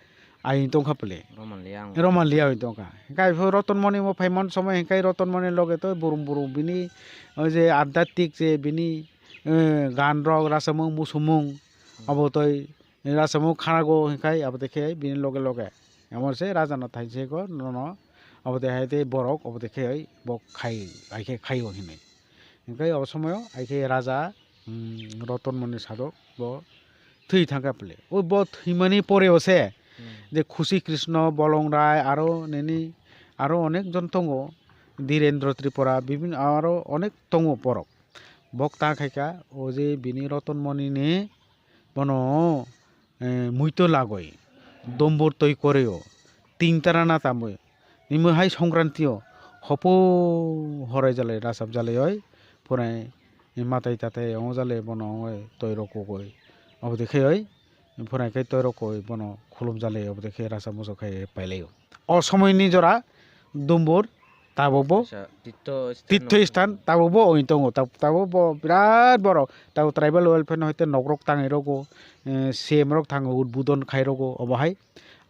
ain tongkha pwle. Roman liya ang. Roman liya ain tongkha. Hingkhe aiphu Rotonmoni mo phaiman somoi hingkhe Rotonmoni loge to burum burum bini o je adhyatmik je bini, eh, gan rok rasamung musumung abo toi rasamung khanago hingkhe abo de khe bini loge loge. Amo se raja no thainsaiko nono abo de hai tei borok abo de khe bo khai, hai khe khaio hinwi. Hingkhe o somoyo hai khe raja, mm, Rotonmoni sadok bo thwi thangkha pwle. O bo thwimani pore o se je Khusi Krishna, Bolong Rai, aro nini aro onek jon tongo, Dhirendra Tripura, bibhinno aro onek tongo borok. Bok ta khaikha o je bini Rotonmoni ni bono, eh, muito lagoi, dombor toi koreo, tingtara na tamoi, nimo hai Songkranti o hopo horai jalai rasap jalai oi, phurai matai tatai ongo jalai bono ongoi toi rok kogoi, obo de khe oi, phurai khe toi rok koi bono khulum jalai obo de khe rasap muchuk khai pailai o. O somoi ni jora Dumbur tabuk bo Kaisa titho sthan titho no. Sthan tabuk bo oi tongo, tab-, tabuk bo birat borok tabuk tribal welfare no hoite nok rok tangwi rogo, eh, C M rok thango udbodon khai rogo obo hai.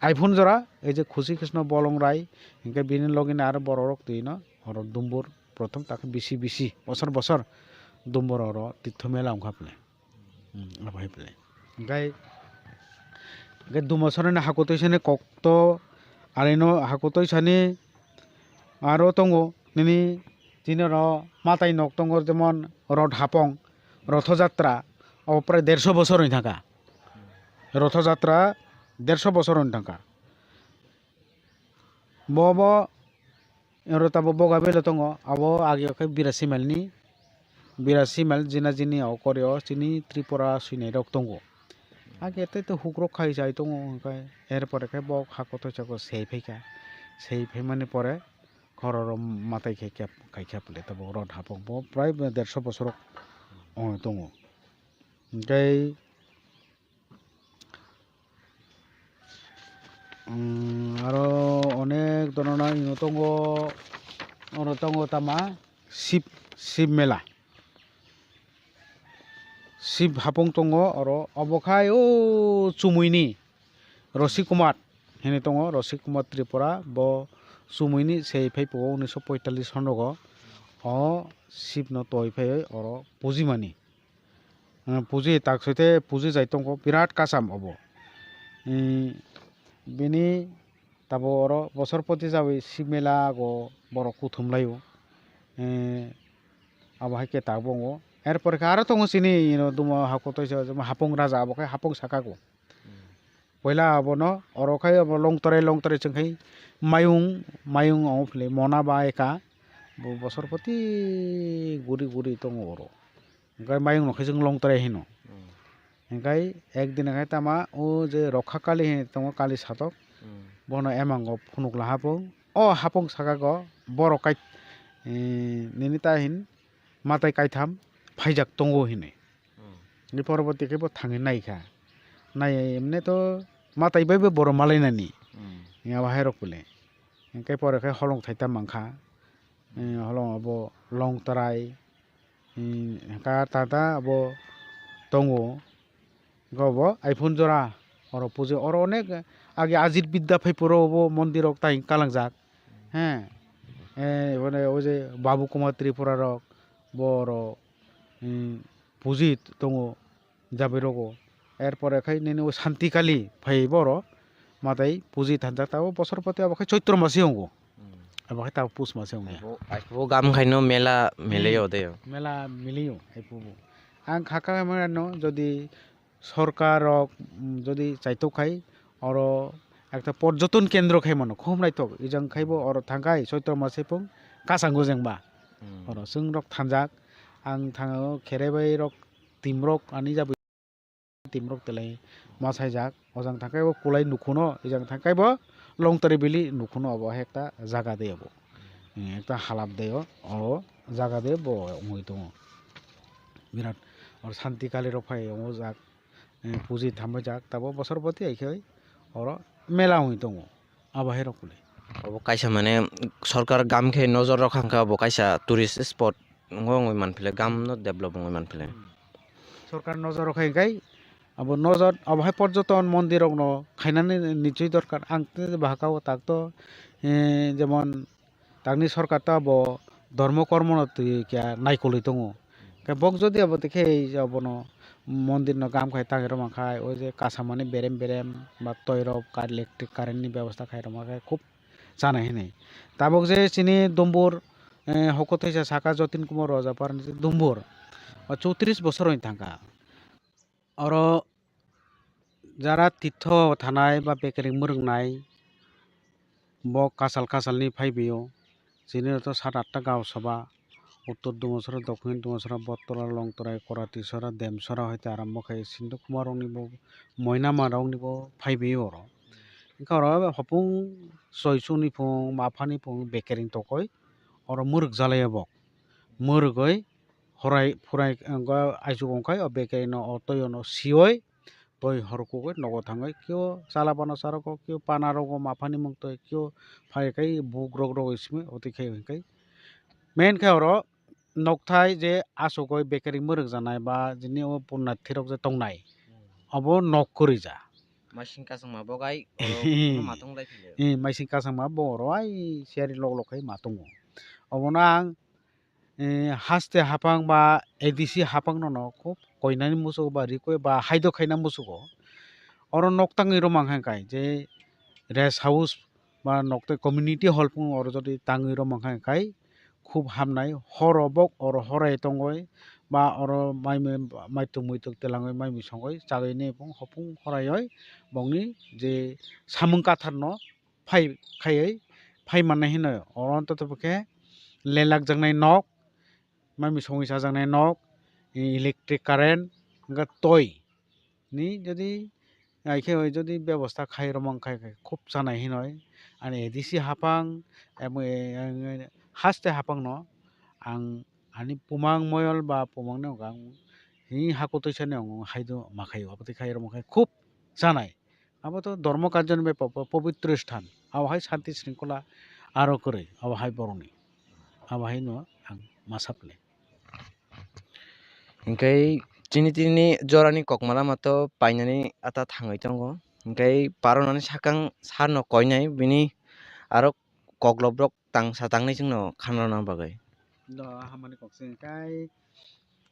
Iphone jora ei je Khusi Krishna Bolong Rai hingke bini logi ni aro borok rok twi no oro Dumbur prothom ta khe bisi bisi bosor bosor Dumbur oro titho mela wngkha phle. Hmm, abo hai phle. Hingke Hwnkhe Dumasaroni hakutwi sani kokto, arino hakutwi sani aro tongo nini chini oro matai nok tongo, jemon Rod Hapong, Rotho Jatra, obo prai derso bosor wng thangkha. Rotho Jatra derso bosor wng thangkha. Bo bo oro tabuk Bogabelo tongo, abo age khe Birasimelni, Birasimal jina jini o kori o chini Tripura swinai rok tongo. Age tei to hukrok khai chai tongo, hwnkhe er pore khe bo ha kotor saka sei phaikha, sei phaimani pore khororo matai khe kep-, khai khe phle tabuk Rod Hapong bo prai derso bosor tongo. Hwnkhe Umm, aro onek dhoroner ino tongo, oro tongo tama Shib, Shib mela, Shib hapung tongo oro, obo khai o Chumuini Rosik Kumar hinwi tongo, Rosik Kumar Tripura, bo Chumuini se phai phuo unisho poitallis sonrogo o Shibno toi phaiwi oro pujimani. Puji tak soite puji jai tongo, birat kasam obo. Bini tabuk oro bosor poti jawi Shib mela go borok kuthum laio. Abo hai khe tabuk wngo. Er pore khe aro tongo chini ino dumo hakutwi se hapung raja, abo khe hapung saka go. Poila abono oro khai abo longtorai longtorai chwng khai mayung, mayung abo philai mona ba eka bo bosor poti guri guri tongo oro. Hwnkhe mayung no khe chwng longtorai hino. Hwnkhe ek din khe tama o je Rokha Kali hinwi tongo, Kali satok, bono emango phunukla hapung. O hapung saka go borok kai, nini ta hin matai kaitham phaijak tongo hinwi. Ni poroboti khe bo thangwi naikha. Nai emne to matai bai bo borok malainani. Abo hai rok pule. Hwnkhe pore khe holong thaita mankha. Holong abo longtorai. Hwnkhe tata abo tongo. Hwnkhe obo iPhone jora oro puji, oro onek age Ajit Bidya phai phuru obo mondir rok tai kalangjak. He. Ebo o je Babu Kumar Tripura rok bo oro puji tongo. Jabwi rogo. Er pore khai nini o Shanti Kali phai bo oro matai puji thanjak, tabuk bosor poti abo khai Choitro masi wngo. Abo khai tabuk Pus masi wngya. Bo, bo gam khaino mela melayo de. Mela melayo hai phubo. Ang kha kha mano jodi sorkar rok jodi chaitok khai oro ekta porjoton kendro khai mano, khum naithok. Ejang khai bo oro thangkhai Choitro masi phung kasang gujeng ba. Oro chwng rok thanjak. Ang thango kherebai rok timrok ani jabwi timrok telai masaijak. Ojang thangkhai bo kulai nukhuno, ejang thangkhai bo longtari bili nukhuno, obo hai ekta jaga de obo. Ekta halap de o, o jaga de bo wngwi tongo. Birat oro Shanti Kali rok phai wngo jak, puji thambai jak, tabuk bosor poti hai khe oro mela wngwi tongo. Abo hai rok le. Obo kaisa mane sorkar gam khe nojor rok hangkha, obo kaisa tourist spot wngwi manphile, gam no develop wngwi manphile. Sorkar nojor rok hai khe abo nojor, abo hai porjoton mondir rok no khainani nichoi dorkar. Ang bahaka o tak to, eh, jemon tangni sorkar ta bo dhormo kormo no twi kya naikolwi tongo. Khe bok jodi abo tei khe abono mondir no gam khai tangwi rwma khai, o je kasamani berem berem ba toirok electric current ni bebosta khai rwma khai khub chanai hinwi. Tabuk je chini Dumbur, eh, hoko theisa saka Jatin Kumar Rojapar ni Dumbur, o chowtris bosor wng thangkha. Oro jara titho thanai ba bekering mwrwngnai bo kachal kachalni phaibaio. Chini rok to sat atta gaon soba, Uttor Dumasora, Dokhin Dumasora, Bottola, Longtorai, Koratisora, Demsora hoite arambo khai Sindhu Kumar rokni bo, Moinama rokni bo phaibaio oro. Wngkha oro hopung soisuni phung, maphani phung bekering tokoi oro mwrwk jalai bo. Mwrwgoi horai phurai wngkha, aichuk wngkhai o bekering no o toio no sioi toi hor kukui nogo thangwi kio chala bana charwgo, kio pana rogo, maphani mung toi kio phai khai buk rok rogoi simi oti khai hwn khai. Main khe oro nokthai je asugoi bekering mwrwk janai ba jini o punnathi rok je tongnai, obo nok kwrwi ja. Maising kasangma bo gai oro matung lai phile. Eh, maising kasangma bo oro ai siyari lok lok khai matungo. Obono ang eh, haste haphang ba A D C haphang no no khub koinani musugo ba rikoi ba haido khaina musugo. oro nok tangwi rwmang kha kai je rest house ba nok tei community hall phung oro jodi tangwi rwmang kha kai khub hamnai. Horo bok oro horai tongoi ba oro mai mai mai tuk mui tuk telangoi mai mui songoi chagwi ne phung hopung horaioi bongni je samung kathar no phai khaioi phai mannai hinoi oro to to khe lelak jaknai nok mai mui songwi chajaknai nok electric current hwnkhe toi ni jodi ai khe oi jodi bebosta khai rwmang khai khai khub chanai hinoi ani A D C hapang emo haste hapang no ang ani pumang moyol ba pumang ni ang hi hakutwi sani ang haido ma khai abotwi khai rwmang khai khub chanai. Abo to dhormo karjoni bai po-, po-, pobitro sthan. Abo hai shanti shringkhola aro kwrwi. Abo hai borokni. Abo hai no ang ma sapli. Hinkhe chini tini jorani kokma lama to painani ata thangwi tongo. Hinkhe paronani sakang sarno koinai bini aro kokloprok tangsa tangnai chwngno khanana bagwi. Do hamani kok se hinkhe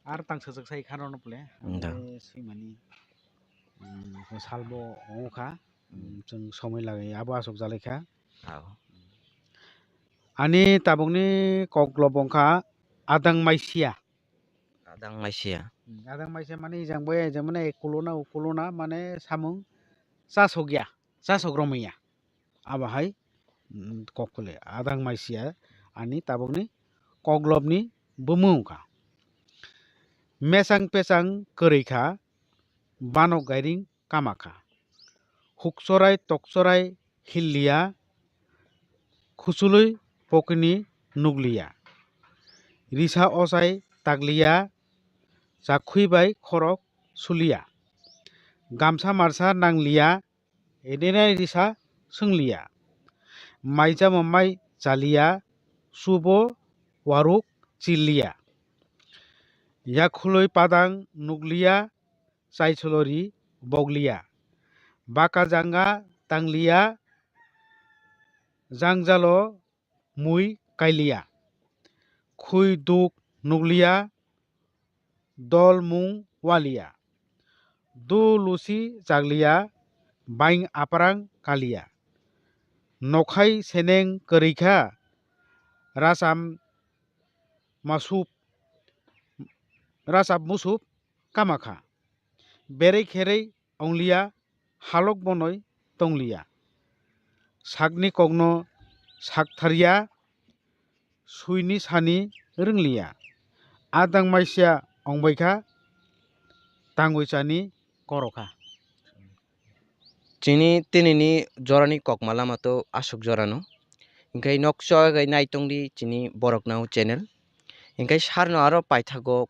ar tangsa swk sai khanano pole. Da. Hinkhe swimani. Salbo ongkha, chwng somoi lagwi abo aswk jalai kha. Ao. Ani tabukni koklop wngkha adang maisiya. Adang maisiya. Adang maisiya mane ejang bai ejang mane kuluna ukuluna mane samung chasokya, chasok romya. Abo hai kok kwlwi adang maisiya ani tabukni koklopni bumung wngkha. Mesang pesang kwrwi kha, banok gairing kama kha. Hukchorai tokchorai hilliya, khuchului pokini nukliya. Risa ochai takliya, chakhwi bai khorok suliya. Gamsa marsa nangliya, edinai risa swngliya. Mai chamo mai chaliya, subo waruk chiliya. Yakhului padang nukliya, chaisolori bokliya. Baka janga tangliya, jangjalo mui kailiya. Khwi duk nukliya, dol mung waliya. Du lusi chakliya, baing aprang kaliya. Nokhai seneng kwrwi kha, racham masup, rachap musup kama kha. Berei kherei ongliya, halok bonoi tongliya. Sakni kokno saktharya, suini sani rwngliya. Adang maisiya ongbai kha, tangwi chani koro kha. Chini tinini jorani kokma lama to aswk jorano. Hinkhe nok choi gai nai tongdi chini Borok Nao channel. Hinkhe sarno aro paithago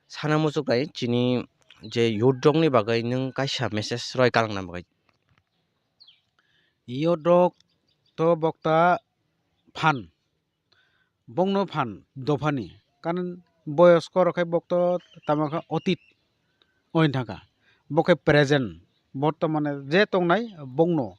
sana muchuk lai chini je youth rokni bagwi nwng kaisa message roi kalangna bagwi. Youth rok to bokta phan, bongno phan dophani, karon boyosko rok khai bokto tamo khe otit oin thangkha, bo khe present bortomane je tongnai bongno.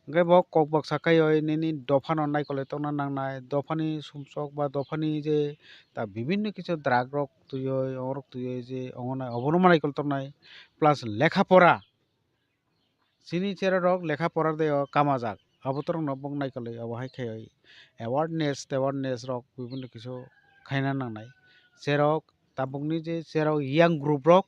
Hwnkhe bo kok baksa kaioi nini dophano naikolwi tongna nangnai, dophani sumsok ba dophani je ta bibinno kichu drug rok twiwi, orok twiwi je ongo nai obono ma naikol tongnai, plus lekha pora. Chini cherarok lekha pora de o kamajak, abo torokno bok naikolwi abo hai khaiwi awareness tewareness rok bibinno kisu khaina nangnai. Cherok tabukni je cherok young group rok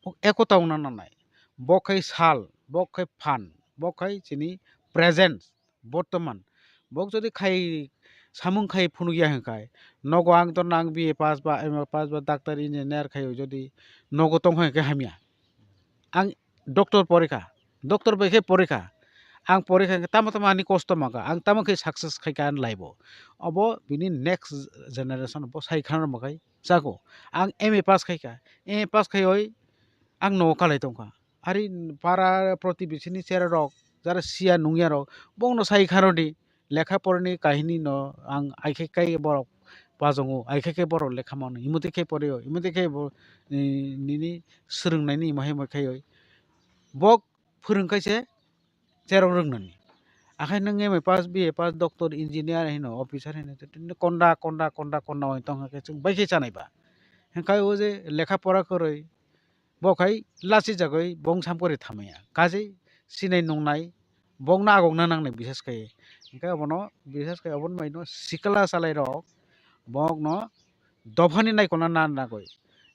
bok ekota wngna nangnai. Bok khai sal, bok khai phan, bok khai chini present, bortoman. Bok jodi khai samung khai phunukya hwnkhai, nogo ang torno ang B A pass ba M A pass ba doctor engineer khai jodi nogo tongkha hwnkhe hamya. Ang doctor porikha, doctor bai khe porikha. Ang porikha hwnkhe tamo tamo ani kosto mankha, ang tamo khe success khaikha ani life o. Obo bini next generation bo sai khana rwmakhai chako. Ang M A pass khaikha, M A pass khaioi ang nogo kalai tongkha. Ari para protibesini cherarok, jara siya nungyarok, bongno sai kharodi, lekha porani kahini no ang aikhe kai borok pajongo, aikhe kai borok lekha mano, imotwi khe porio, imotwi khe bo, eh, nini swrwngnaini imo hai mo khaioi. Bok phwrwng khaise cherok rwngnani. Akhai nwng M A pass, B A pass, doctor, engineer hino, officer hino, konda, konda, konda, konda oi tongkha khe chwng bai khe chanai ba. Hwnkhe o je lekha pora kwrwi, Bo khai lachijagwi bong samkori thamaya. Kaje sinai nungnai bongno agokna nangnai bises khai. Hingkhe abono bises khai aboni maino sikla chalairok bokno dophani naikolna nan nagwi.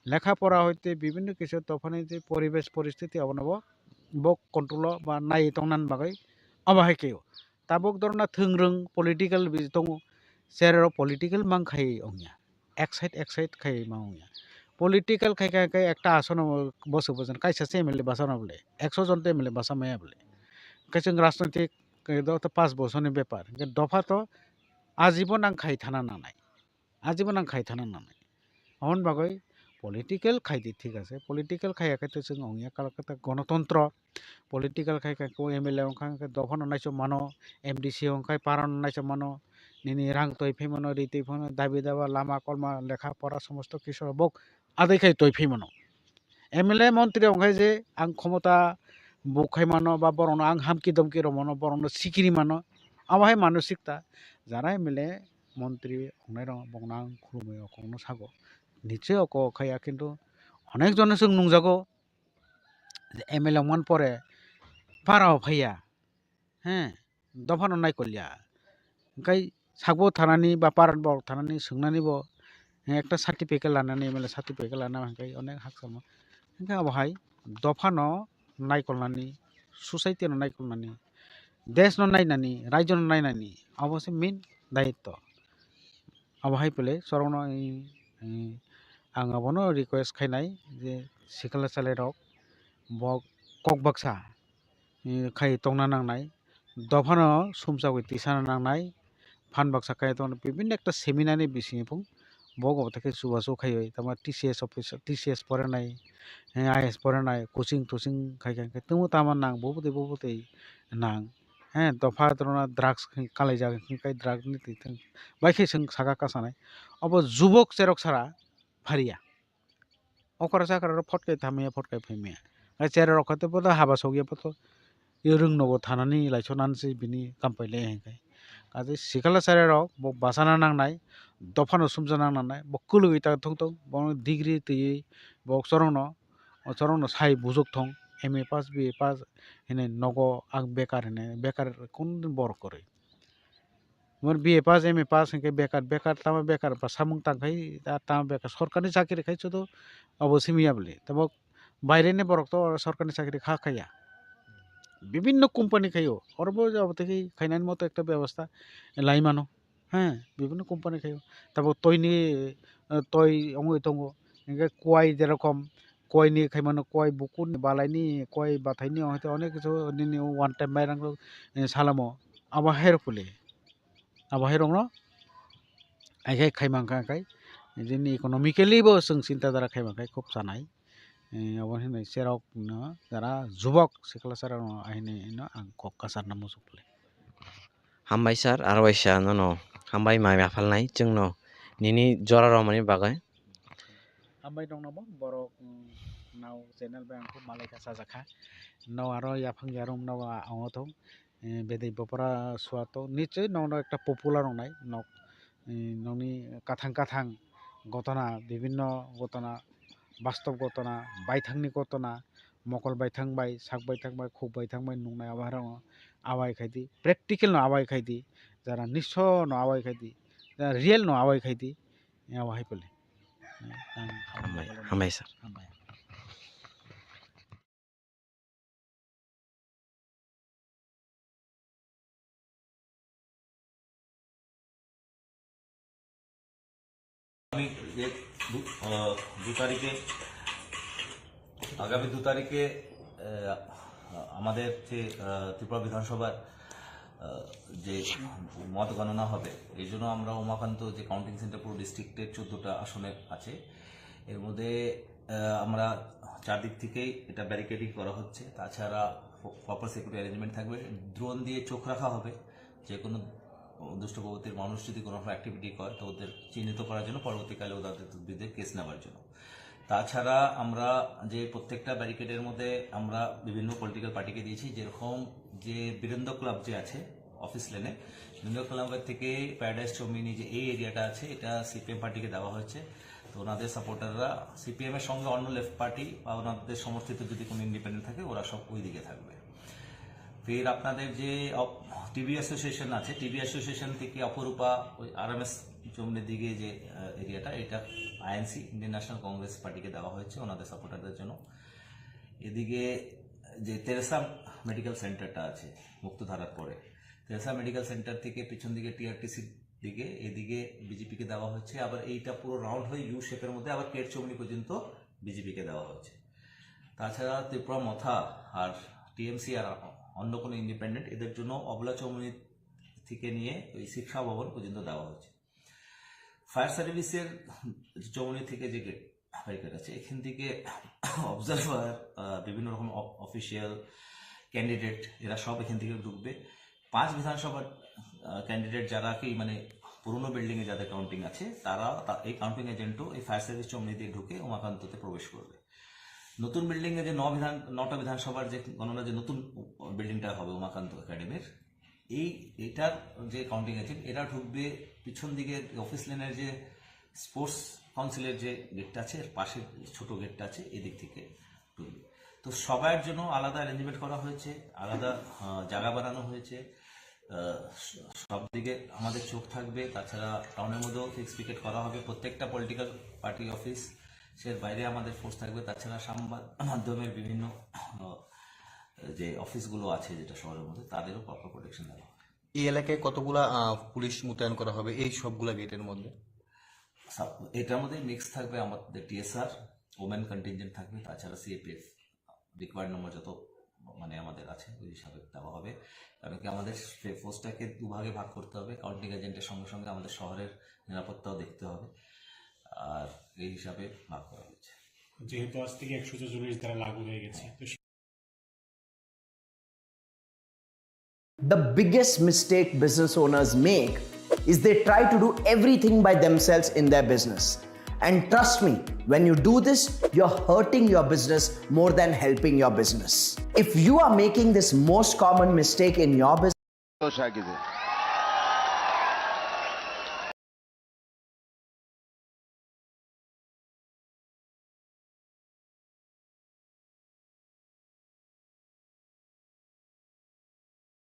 Lekha pora hoite bibinno kisa dophani je poribesh poristiti abono bo, bo control o ba naiwi tongna bagwi abo hai khe o. Tabuk dorna thwngrwng political bi tongo, chererok political mang khai ongya. Ek side, ek side khai ma ongya. Political khai khai khai ekta asono bosok bojon kaisa se M L A basa no bole, ekso jon te M L A basa maya bole. Hingke chwng rajnoitik, eh, do to panch bochorni bepar. Hingke dopha to ajibon ang khai thana nangnai. Ajibon ang khai thana nangnai. Aboni bagwi political khai di thik ase. Political khaiya khe to chwng ongya kala kata gonotontro. Political khai khai ko M L A wngkha hingke dophano naichomano, M D C wngkha parano naichomano, nini rang twi phai mano, ri twi phano, dabi daba, lama kolma, lekha pora somosto kisu bok adai khai twi phai mano. M L A montri wngkha je ang khomota buk khai mano ba borokno ang hamki domki rw mano, borokno sikiri mano, abo hai manusikta. Jara M L A montri wngnairok bokno ang khulumwi o kokno sago. Niche o kok khaiya kintu onek jono chwng nungjago. M L A wngmani pore para o phaiya, he, dophano naikolya. Hingkai sakbo thanani ba para borok thanani swngnani bo, he, ekta certificate lanani, M L A certificate lana hingkai onek hakchangma. Hingke abo hai dophano naikolnani, society no naikolnani, desh no nainani, rajyo no nainani, abo se main dayitto. Abo hai pele chorokno, i, i, ang abono request khainai je sikla chalairok bo kok baksa, i, khai tongna nangnai, dophano sumsagwi tisana nangnai, phan baksa khai tongna bibinno ekta seminar ni bisingtwi bo obo khe chubachu khaiwi tamo T C S office, T C S porinai, i, I A S porinai, coaching toching khai khai tamo tamo nang bubutwi bubutwi nang. He, dopha rwna drugs kalaijak, hingkai drugs ni twi thang. Bai khe chwng saka kasanai. Obo jubok cherok sara phariya. Okra chakra rok photkai thamaya, photkai phaimaya. Hai cherok khe bodo haba sogya bodo. Yo rwng nogo thanani laisonani se bini kampai le hingkai. Kaje sikla cherok bo bachana nangnai, dophano sumjana nangnai, bo kwlwi ta thung thung, bo degree twi bo chorokno, o chorokno sai bujok thung, M A pass, B A pass, hine nogo ang bekar hine, bekar kun borok kwrwi. Mor B A pass, M A pass hingke bekar, bekar tamo bekar ba samung tang khai, ta tamo bekar sorkarni chakri khai chudo abo simi ya bole. Tamo baire ni borok to oro sorkarni chakri kha khaiya. Bibinno company khaio, oro bo abo tei khainani moto ekta bebosta lai mano. He, bibinno company khaio. Tamo toini, eh, toi ongoi tongo. Hingke kuai jerokom kuaini khaimano, kuai bukurni, balaini, kuai bathaini, hwnkhe onek kisu nini one time mairang rok, eh, salamo. Abo hai rok puli. Abo hai rokno hai khai khaimang kha khai. Nini economically bo chwng chinta dhara khaimang khai khub chanai. Eh, abo hinwi cherokno jara jubok sikla cherokno ahini hino ang kok kasarna muchung puli. Hambai sir, aro waisa nono hambai mai maphalnai chwngno nini jora romani bagwi. Hambai nongno bo borok, mm, nao channel bai ang khub malai kha chajakha. No aro yaphang yarum no ang thung, eh, bedai bopora suato nichoi nongno ekta popular wngnai nok, eh, nongni kathang kathang gotona, bibinno gotona, bastob gotona, baithangni gotona, mokol baithang bai, sak baithang bai, khuk baithang bai nungnai abo hai rokno abai khai di, practical no abai khai di, jara niso no abai khai di, jara real no abai khai di, abo hai pole. Hambai, hambai sir. Hambai. আগামী যে দু-, আহ, দু তারিখে, আগামী দু তারিখে, আহ, আমাদের যে, আহ, ত্রিপুরা বিধানসভার, আহ, যে মত গণনা হবে, এই জন্য আমরা উমাকান্ত যে কাউন্টিং সেন্টার পুরো ডিস্ট্রিক্টের চোদ্দটা আসনে আছে, এর মধ্যে, আহ, আমরা চারদিক থেকেই এটা ব্যারিকেডিং করা হচ্ছে। তাছাড়া প্রপার সিকিউরিটি অ্যারেঞ্জমেন্ট থাকবে, ড্রোন দিয়ে চোখ রাখা হবে। যে কোনো দুষ্ট প্রকৃতির মানুষ যদি কোনো রকম অ্যাক্টিভিটি করে, তো ওদের চিহ্নিত করার জন্য, পরবর্তীকালে ওদের বিরুদ্ধে কেস নেওয়ার জন্য। তাছাড়া আমরা যে প্রত্যেকটা ব্যারিকেডের মধ্যে আমরা বিভিন্ন পলিটিক্যাল পার্টিকে দিয়েছি, যেরকম যে বীরেন্দ্র ক্লাব যে আছে অফিস লেনে, বীরেন্দ্র ক্লাবের থেকে প্যারাডাইস চৌমিনি যে এই এরিয়াটা আছে, এটা সিপিএম পার্টিকে দেওয়া হয়েছে। তো ওনাদের সাপোর্টাররা সিপিএম এর সঙ্গে অন্য লেফট পার্টি বা ওনাদের সমর্থিত যদি কোনো ইন্ডিপেন্ডেন্ট থাকে, ওরা সব ওই দিকে থাকবে। ফির আপনাদের যে টিভি অ্যাসোসিয়েশন আছে, টিভি অ্যাসোসিয়েশন থেকে অপরূপা ওই আরএমএস চৌমুহনীর দিকে যে এরিয়াটা, এটা আইএনসি, ইন্ডিয়ান ন্যাশনাল কংগ্রেস পার্টিকে দেওয়া হয়েছে ওনাদের সাপোর্টারদের জন্য। এদিকে যে তেরেসা মেডিকেল সেন্টারটা আছে মুক্তধারার পরে, তেরেসা মেডিকেল সেন্টার থেকে পিছন দিকে টিআরটিসির দিকে, এদিকে বিজেপিকে দেওয়া হচ্ছে। আবার এইটা পুরো রাউন্ড হয়ে ইউ শেপের মধ্যে আবার কেট চৌমুহনী পর্যন্ত বিজেপিকে দেওয়া হচ্ছে। তাছাড়া ত্রিপুরা মথা আর টিএমসি আর অন্য কোনো ইন্ডিপেন্ডেন্ট, এদের জন্য অবলা চৌমুহনী থেকে নিয়ে ওই শিক্ষা ভবন পর্যন্ত দেওয়া হচ্ছে। ফায়ার সার্ভিসের চৌমুহনী থেকে যে গেট, ব্যারিকেড আছে, এখান থেকে অবজারভার, বিভিন্ন রকম অফিসিয়াল ক্যান্ডিডেট, এরা সব এখান থেকে ঢুকবে। পাঁচ বিধানসভার ক্যান্ডিডেট যারা কি মানে পুরনো বিল্ডিংয়ে যাদের কাউন্টিং আছে, তারা তা- এই কাউন্টিং এজেন্টও এই ফায়ার সার্ভিস চৌমুহনী দিয়ে ঢুকে উমাকান্ততে প্রবেশ করবে। নতুন বিল্ডিংয়ে যে ন বিধান নটা বিধানসভার যে গণনা, যে নতুন বিল্ডিংটা হবে উমাকান্ত একাডেমির, এই এটার যে কাউন্টিং এজেন্ট, এরা ঢুকবে পিছন দিকে অফিস লেনের যে স্পোর্টস কাউন্সিলের যে গেটটা আছে, এর পাশে ছোট গেটটা আছে, এদিক থেকে ঢুকবে। তো সবার জন্য আলাদা অ্যারেঞ্জমেন্ট করা হয়েছে, আলাদা আহ, জায়গা বানানো হয়েছে। আহ, স- সব দিকে আমাদের চোখ থাকবে। তাছাড়া টাউনের মধ্যেও ফিক্স পিকেট করা হবে। প্রত্যেকটা পলিটিক্যাল পার্টি অফিস, সের বাইরে আমাদের ফোর্স থাকবে। তাছাড়া সংবাদ মাধ্যমের বিভিন্ন আহ, যে অফিসগুলো আছে যেটা শহরের মধ্যে, তাদেরও প্রপার প্রোটেকশন দেওয়া হবে। এই এলাকায় কতগুলা আহ, পুলিশ মোতায়েন করা হবে এই সবগুলা গেটের মধ্যে? সব- এটার মধ্যে মিক্স থাকবে, আমাদের টিএসআর, ওমেন কন্টিনজেন্ট থাকবে, তাছাড়া সিএপিএফ রিকোয়ার্ড নম্বর যত মানে আমাদের আছে, ওই হিসাবে দেওয়া হবে। কারণ কি, আমাদের ফে- ফোর্সটাকে দুভাগে ভাগ করতে হবে। কাউন্টিং এজেন্টের সঙ্গে সঙ্গে আমাদের শহরের নিরাপত্তাও দেখতে হবে, আর এই হিসাবে ভাগ করা হয়েছে। যেহেতু আজ থেকে একশো ছেচল্লিশ ধারা লাগু হয়ে গেছে, তো The biggest mistake business owners make is they try to do everything by themselves in their business. And trust me, when you do this, you're hurting your business more than helping your business. If you are making this most common mistake in your business, দোষ আগে যে